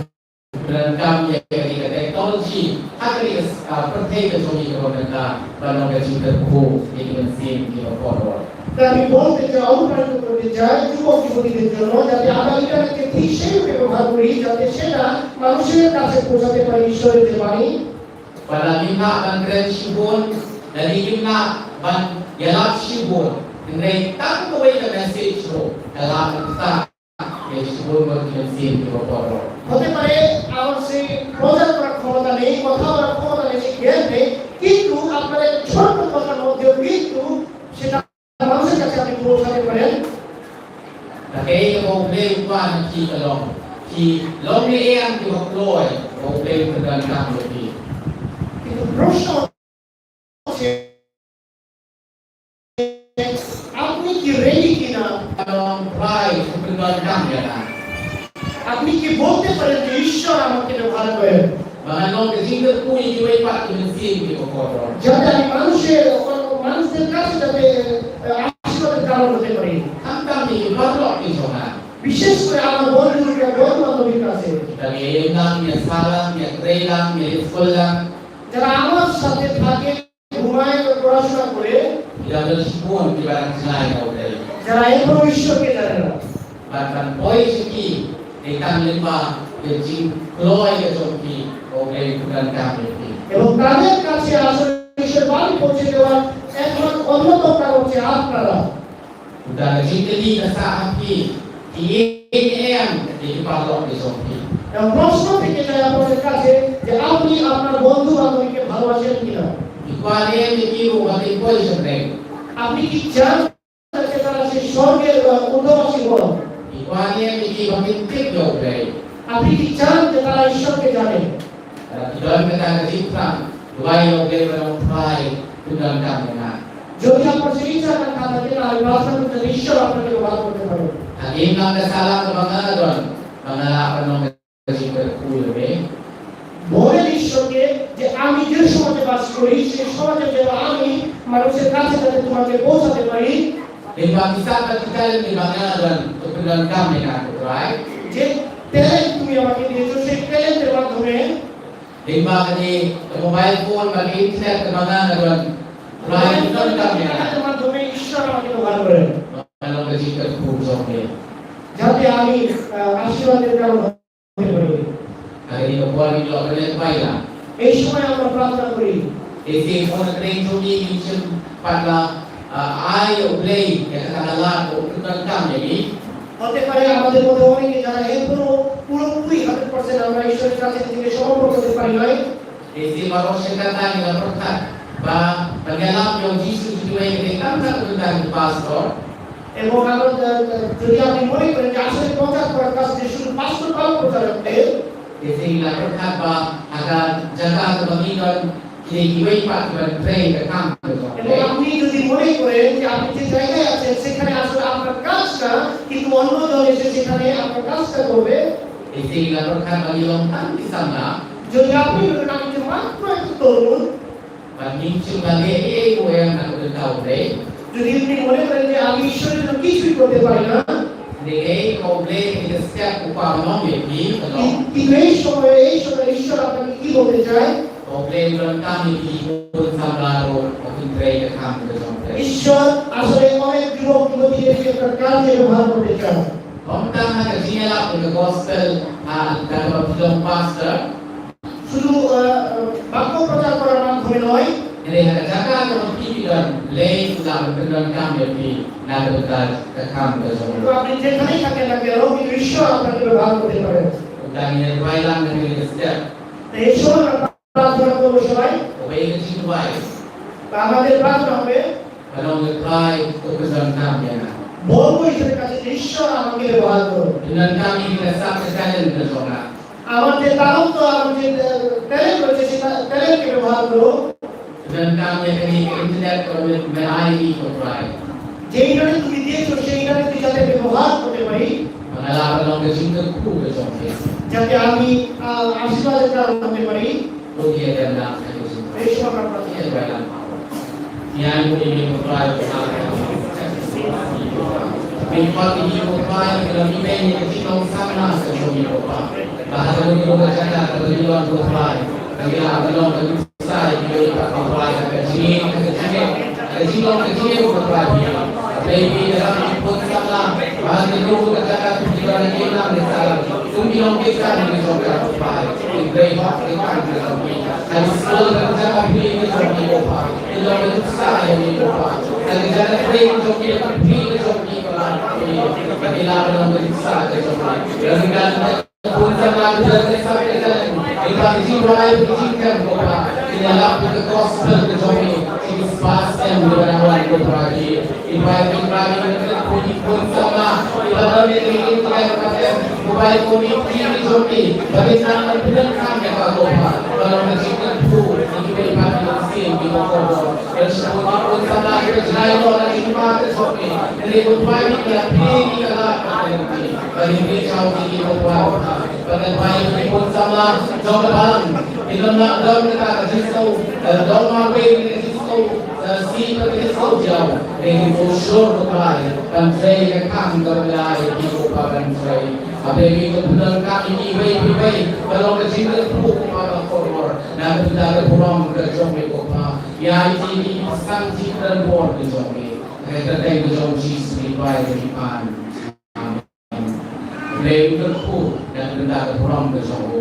pyndonkam ïa kane ka technology ha kane ka, ah, pyrthei ka jong ngi kaba mynta ban long ka jingkyrkhu ïa ki mynsiem kiba kordor. তাই আমি বলতে চাই, অনুপ্রাণিত করতে চাই যুবক যুবতীদের জন্য, যাতে আমরা ইন্টারনেটকে ঠিক সেই রূপে ব্যবহার করি, যাতে সেটা মানুষের কাছে পৌঁছাতে পারে ঈশ্বরের যে বাণী। Ba la ngim lah ban kren shibun, la ngim lah ban ïalap shibun, hynrei tang kawei ka message ruh ka lah ban ktah ïa shibun ngut ki mynsiem kiba kordor. হতে পারে আমার সেই প্রচার করার ক্ষমতা নেই, কথা বলার ক্ষমতা নেই, সেই জ্ঞান নেই, কিন্তু আপনার এক ছোট্ট কথার মধ্যেও কিন্তু সেটা মানুষের কাছে আপনি পৌঁছাতে পারেন। Te kaei kaba U Blei u kwah na phi ka long, phi long ne em kiba kloi ba U Blei u pyndonkam ïa phi. কিন্তু প্রশ্ন হচ্ছে, আপনি কি রেডি কিনা? Ka long trai u pyndonkam ïa nga. আপনি কি বলতে পারেন যে ঈশ্বর আমাকে ব্যবহার করেন? Ba ngan long ka jingkyrkhu ïa kiwei pat ki mynsiem kiba kordor. যাতে আমি মানুষের, মানুষদের কাছে যাতে, আহ, আশীর্বাদের কারণ হতে পারি। Khamtam ïa ki paralok ki jong nga. বিশেষ করে আমার বন্ধু, বন্ধু বান্ধবীর কাছে। Kita ngi ïa im lang, ngi ïa sah lang, ngi ïa trei lang, ngi ïa leit skul lang. যারা আমার সাথে থাকে, ঘুমায়, পড়াশোনা করে। Kita don shibun kiba dang jngai na U Blei. যারা এখনো ঈশ্বরকে জানে না। Bad ban poi sha ki dei tang lyngba ka jing kloi ka jong phi, ba U Blei u pyndonkam ïa phi. এবং তাদের কাছে আসলে ঈশ্বর বাণী পৌঁছে দেওয়ার একমাত্র অন্যতম কারণ হচ্ছে আপনারা। Kumta ka jingkylli ka sah ha phi, phi ïeit ne em ïa ki paralok ki jong phi. এবং প্রশ্ন থেকে যায় আপনাদের কাছে যে আপনি আপনার বন্ধু বান্ধবীকে ভালোবাসেন কিনা। Phi kwah ne em ïa ki ruh ba kin poi sha bneng. আপনি কি চান যে তারা সেই স্বর্গের, আহ, অধিবাসী হন? Phi kwah ne em ïa ki ba kin tip ïa U Blei. আপনি কি চান যে তারা ঈশ্বরকে জানে? Lada phi don kata ka jingthrang, duwai ïa U Blei ba U Trai un pyndonkam ïa nga. যদি আপনার সেই ইচ্ছা না থাকে, তাহলে প্রার্থনা করতে হবে, ঈশ্বর আপনাকে ব্যবহার করতে পারে। Hadien lang ka sahlang kaba nga don, ba nga lah ban long ka jingkyrkhu ïa me. বলেন ঈশ্বরকে যে আমি যে সমাজে বাস করি, সেই সমাজে যেন আমি মানুষের কাছে যাতে তোমাকে পৌঁছাতে পারি। Lyngba ki sap bad ki talent kiba nga don, to pyndonkam ïa nga, ko Trai. যে ট্যালেন্ট তুমি আমাকে দিয়েছো, সেই ট্যালেন্টের মাধ্যমে Lyngba kane ka mobile phone bad ka internet kaba nga don, Trai, pyndonkam ïa nga. এর মাধ্যমে ঈশ্বর আমাকে ব্যবহার করেন। Ba nga long ka jingkyrkhu jong me. যাতে আমি, আহ, আশীর্বাদের কারণ হতে পারি। Ha kane ka por ngi ïoh ban leit bailang. এই সময় আমরা প্রার্থনা করি। Te shisien ha ka kyrteng jong ngi ngim shym pat la, ah, ai ïa U Blei ïa kata ka lad ba un pyndonkam ïa ngi. হতে পারে আমাদের মধ্যে অনেকে যারা এখনো পুরোপুরি হান্ড্রেড পার্সেন্ট আমরা ঈশ্বরের কাছে নিজেকে সমর্পণ করতে পারি নাই। Te shisien baroh shi katta ngi la pyrkhat ba ban ïalam ïa U Jisu, jong kiwei ka dei tang na ka bynta ki pastor. এবং আমরা, আহ, যদি আপনি মনে করেন যে আসলে প্রচার করার কাজ যে শুধু পাস্টর পালন করতে হবে, Te shisien ngi la pyrkhat ba ha ka jaka kaba ngi don, ki dei kiwei pat kiban trei ka kam ka jong U Blei. এবং আপনি যদি মনে করেন যে আপনি যে জায়গায় আছেন সেখানে আসলে আপনার কাজ না, কিন্তু অন্যজন এসে সেখানে আপনার কাজটা করবে। Te shisien ngi la pyrkhat ba ngi long tang ki samla. যদি আপনি মনে করেন আমি যে মাত্র একটু তরুণ, Ba ngim shym la leh ei ei ruh em na ka bynta U Blei. যদি আপনি মনে করেন যে আমি ঈশ্বরের জন্য কিছুই করতে পারি না, Hynrei ka U Blei ka dei ka step u kwah ban ong ïa phi, ka long. কি-, কিন্তু এই সময়ে, এই সময়ে ঈশ্বর আপনাকে কি বলতে চায়? Ba U Blei u donkam ïa phi ki khun samla ruh ba kin trei ka kam ka jong U Blei. ঈশ্বর আসলে অনেক যুবক যুবতীদেরকে তার কাজে ব্যবহার করতে চান। Ym tang ha ka jingïalap ïa ka gospel, ha, da kaba phi long pastor. শুধু, আহ, বাক্য প্রচার করার মাধ্যমে নয়। Hynrei ha ka jaka kaba phi don, U Blei u lah ban pyndonkam ïa phi na ka bynta ka kam ka jong U Blei. তো আপনি যেখানেই থাকেন না কেন, কিন্তু ঈশ্বর আপনাকে ব্যবহার করতে পারেন। Kumta ngin ïa duwai lang na kane ka step. তো এই সময় আমরা প্রার্থনা করবো সবাই। Kawei ka jingduwai. তো আমাদের প্রার্থনা হবে, Ban ong, Trai, to pyndonkam ïa nga. বলবো ঈশ্বরের কাছে, "ঈশ্বর, আমাকে ব্যবহার করো।" Pyndonkam ïa nga, sap ka talent ka jong nga. আমার যে তালন্ত, আমার যে, আহ, ট্যালেন্ট রয়েছে, সেই ট্যালেন্টকে ব্যবহার করো। Pyndonkam ïa kane ka internet kaba me ai ïa ngi, ko Trai. যে ইন্টারনেট তুমি দিয়েছো, সেই ইন্টারনেটকে যাতে ব্যবহার করতে পারি। Ba nga lah ban long ka jingkyrkhu ka jong phi. যাতে আমি, আহ, আশীর্বাদের কারণ হতে পারি। To ïa dem lang ha ka jingkyrkhu. Ei, sngewbha. Ïa duwai lang. Ïa ngi, ko Trai, ko Trai. Ngi khot ïa ngi, ko Trai, ïa ngi beiñ ïa ka jinglong samla ka jong ngi, ko Trai. Ba ha kano kano ka jaka kaba ngi don, ko Trai, ba ngi lah ban long ka nuksa ïa kiwei pat, ko Trai, ha ka jingim, ha ka jingim, ha ka jinglong ka jingim, ko Trai. Dei phi ïa ngi, ki khun samla, ba ha kano kano ka jaka phi don, ngi nang ngi sa. Kum ki nongkit kam ki jong ka, ko Trai. Ki briew hok ki kam ki jong ki. Ka skul ka jaka phi ki jong ki, ko Trai. Ki long ki nuksa ïa ngi, ko Trai. Ka jaka phi ki jong ki, phi ki jong ki, ko Trai. Ki la long ki nuksa ki jong ki. Ïa ki kan khun samla ki jong ki, sa ki jong ki. Ki ba ki jingduwai ki jingkyrkhu, ko Trai. Ki ïalap ïa ka gospel ka jong ki. Ki spah snem ki ba nang wan, ko Trai. Ki Trai, ki Trai, ki Trai, ki khun samla, ki ba don ïa ki, ki Trai, ki Trai, mobile phone, ki, ki jong ki, ba kin nang ban pyndonkam ïa ka, ko Trai, ba long ka jingkyrkhu ïa kiwei pat ki sien ki ba kordor. Ïa ki khun samla, ki ba jngai noh na ki kmie ki jong ki, ki Trai, ko Trai, ki la plie ïa ka lad ka jong ki, ba kin plie shaw ïa ki, ko Trai, ba kin plie ïa ki khun samla jong ka balang, ki don na, don kata ka jingsngew, eh, don marwei ka jingsngew. Sa shi pat ki sngewthuh, dei ki buh shuh, ko Trai, ban trei ka kam kaba la ai ïa ki, ko Pa, ban trei. Haba ngi pyndonkam ïa kiwei kiwei, ka long ka jingkyrkhu, ko Pa, ba kordor na ka bynta ka burom ka jong me, ko Pa. Ïa ïa ki, ki pyrshang jingkyrkhu ka jong me. Ha ka kyrteng ka jong U Jisu ngi duwai, ngi pan. Amen. Hynrei u kyrkhu na ka bynta ka burom ka jong u.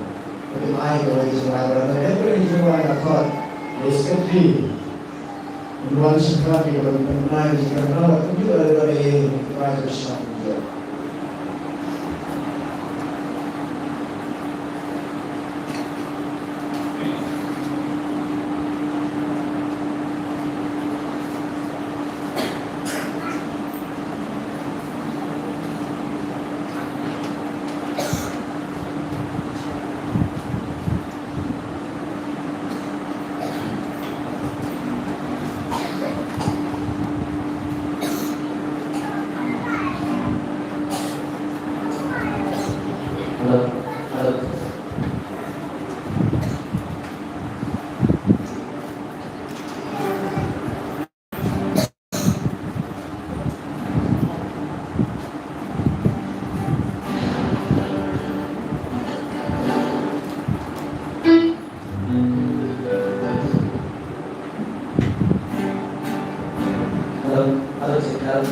Ka dei ai ka dei ka jingrai ba dei ka dei ka jingrai na khot. Dei secretary. Wan shakrat ïa ka dei ka jingrai na khot. Ka dei ka jingrai na khot. Hello. Hello. Hello, hello, check, hello.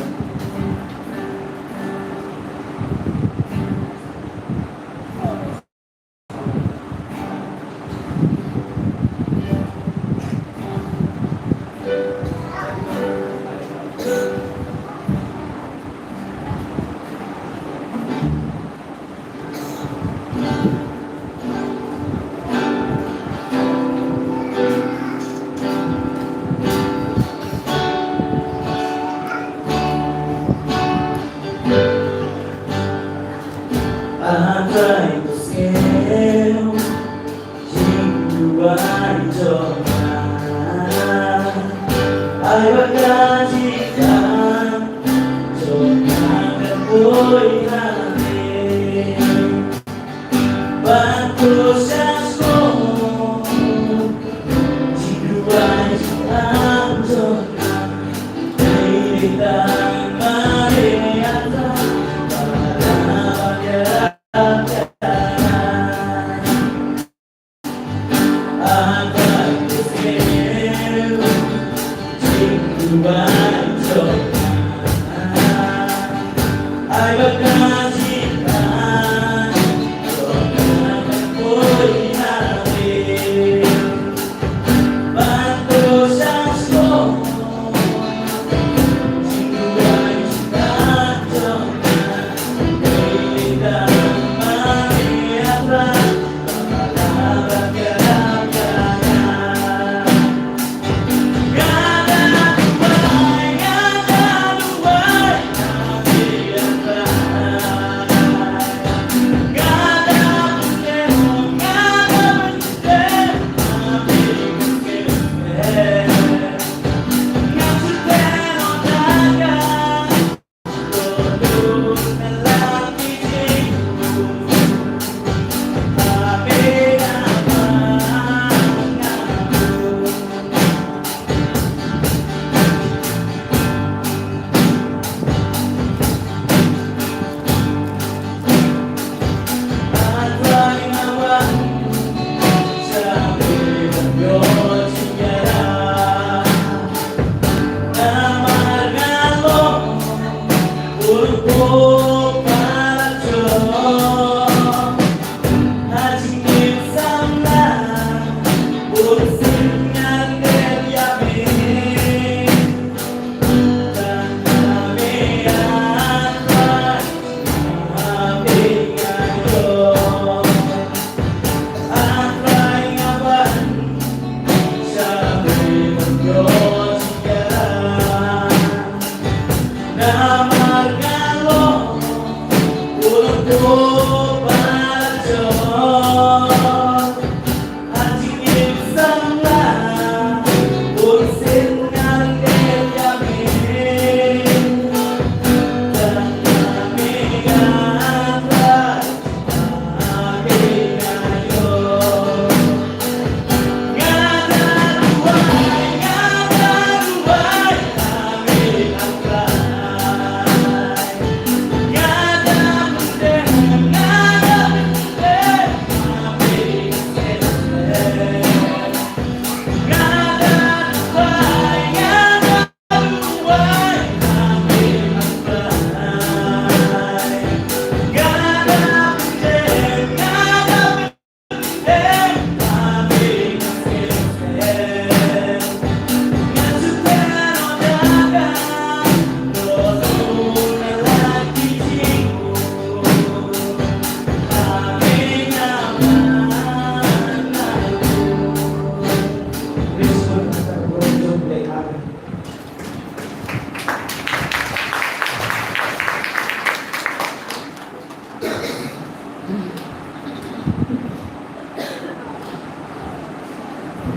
I'm trying to scale. Jingduwai jong nga, ai ba ka jingduwai jong nga kan poi ha me. Ban to sha sngewbha jingduwai jingduwai jong nga. Dei tang ma me ata ba la ba ka.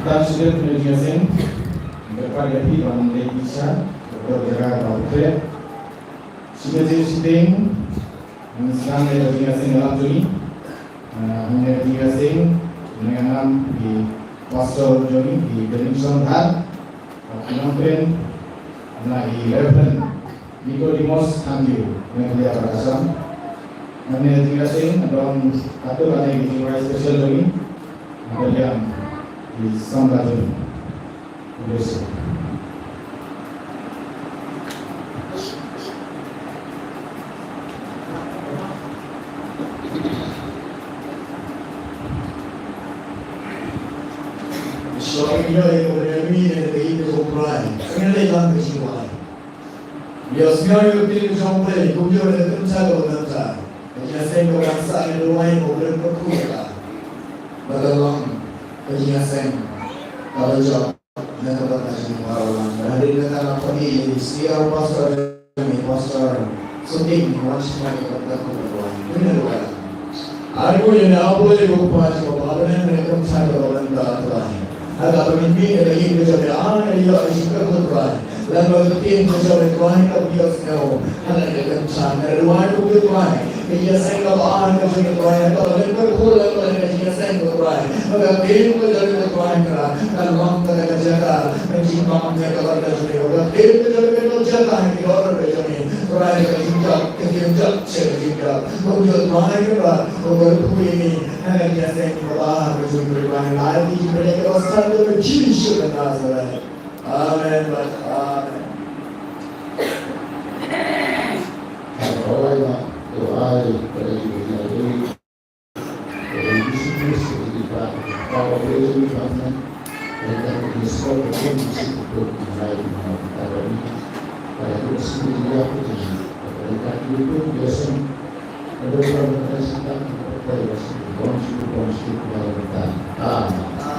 Tan sdang ne jingïaseng, bad pat ïa phi ban leit bishar, Doctor Jara Babutre. Sdang ne jingïaseng, ngan sdang ne jingïaseng ïalam jong ngi. Ah, hangne jingïaseng, ngan ngam i Pastor jong ngi, i Benningson Dhar, bad ngan kren na i Reverend Nicodemus Thangkhiew, Meghalaya Pradesh. Hangne jingïaseng, don hato lane ki jingrwai special jong ngi, ngan ïa i samla jong ngi. Ïa sngewbha ïa ka ktien jong U Blei, kumjuh ïa ka kynta kaba mynta. Ka jingïaseng kaba ngan sah ngan duwai, ko Blei Kyrkhu ïa ka. Ba ka long ka jingïaseng kaba jop na ka bynta jong ngi baroh. Bad hadien kata nga pynïaid ïa i senior pastor jong ngi, Pastor Suting, wan sha ka bynta ka duwai. Ngin ïa duwai. Ai, ko ïa na Blei ko Kpa jong ngi ba ha bneng ne kynta kaba mynta, Trai. Ha kaba ngin mih ïa ka ïing ka jong ngi, ai ïa ka jingkyrkhu, Trai. Lem bad ka ktien ka jong ngi, Trai, kaba ngi ïohsngew ha kane ka kynta. Ngi duwai ko Trai, ka jingïaseng kaba ar ka jong ngi, Trai, ha kaba ngin kyrkhu lem bad ka jingïaseng ko Trai. Ha ka ktien ka jong ngi, Trai, kan long kata ka jaka ka jingbam ïa ka bynta jong ngi. Ha ka ktien ka jong ngi, ka jaka ha ki dohnud ka jong ngi, Trai, ka jingjop, ka jingjop, ka jingjop. Kumjuh Trai, kaba kyrkhu ïa ngi ha ka jingïaseng kaba ar ka jong ngi, Trai, ha ka kyrteng kaba san jong U Jisu ka Nasaret. Amen, amen. Amen.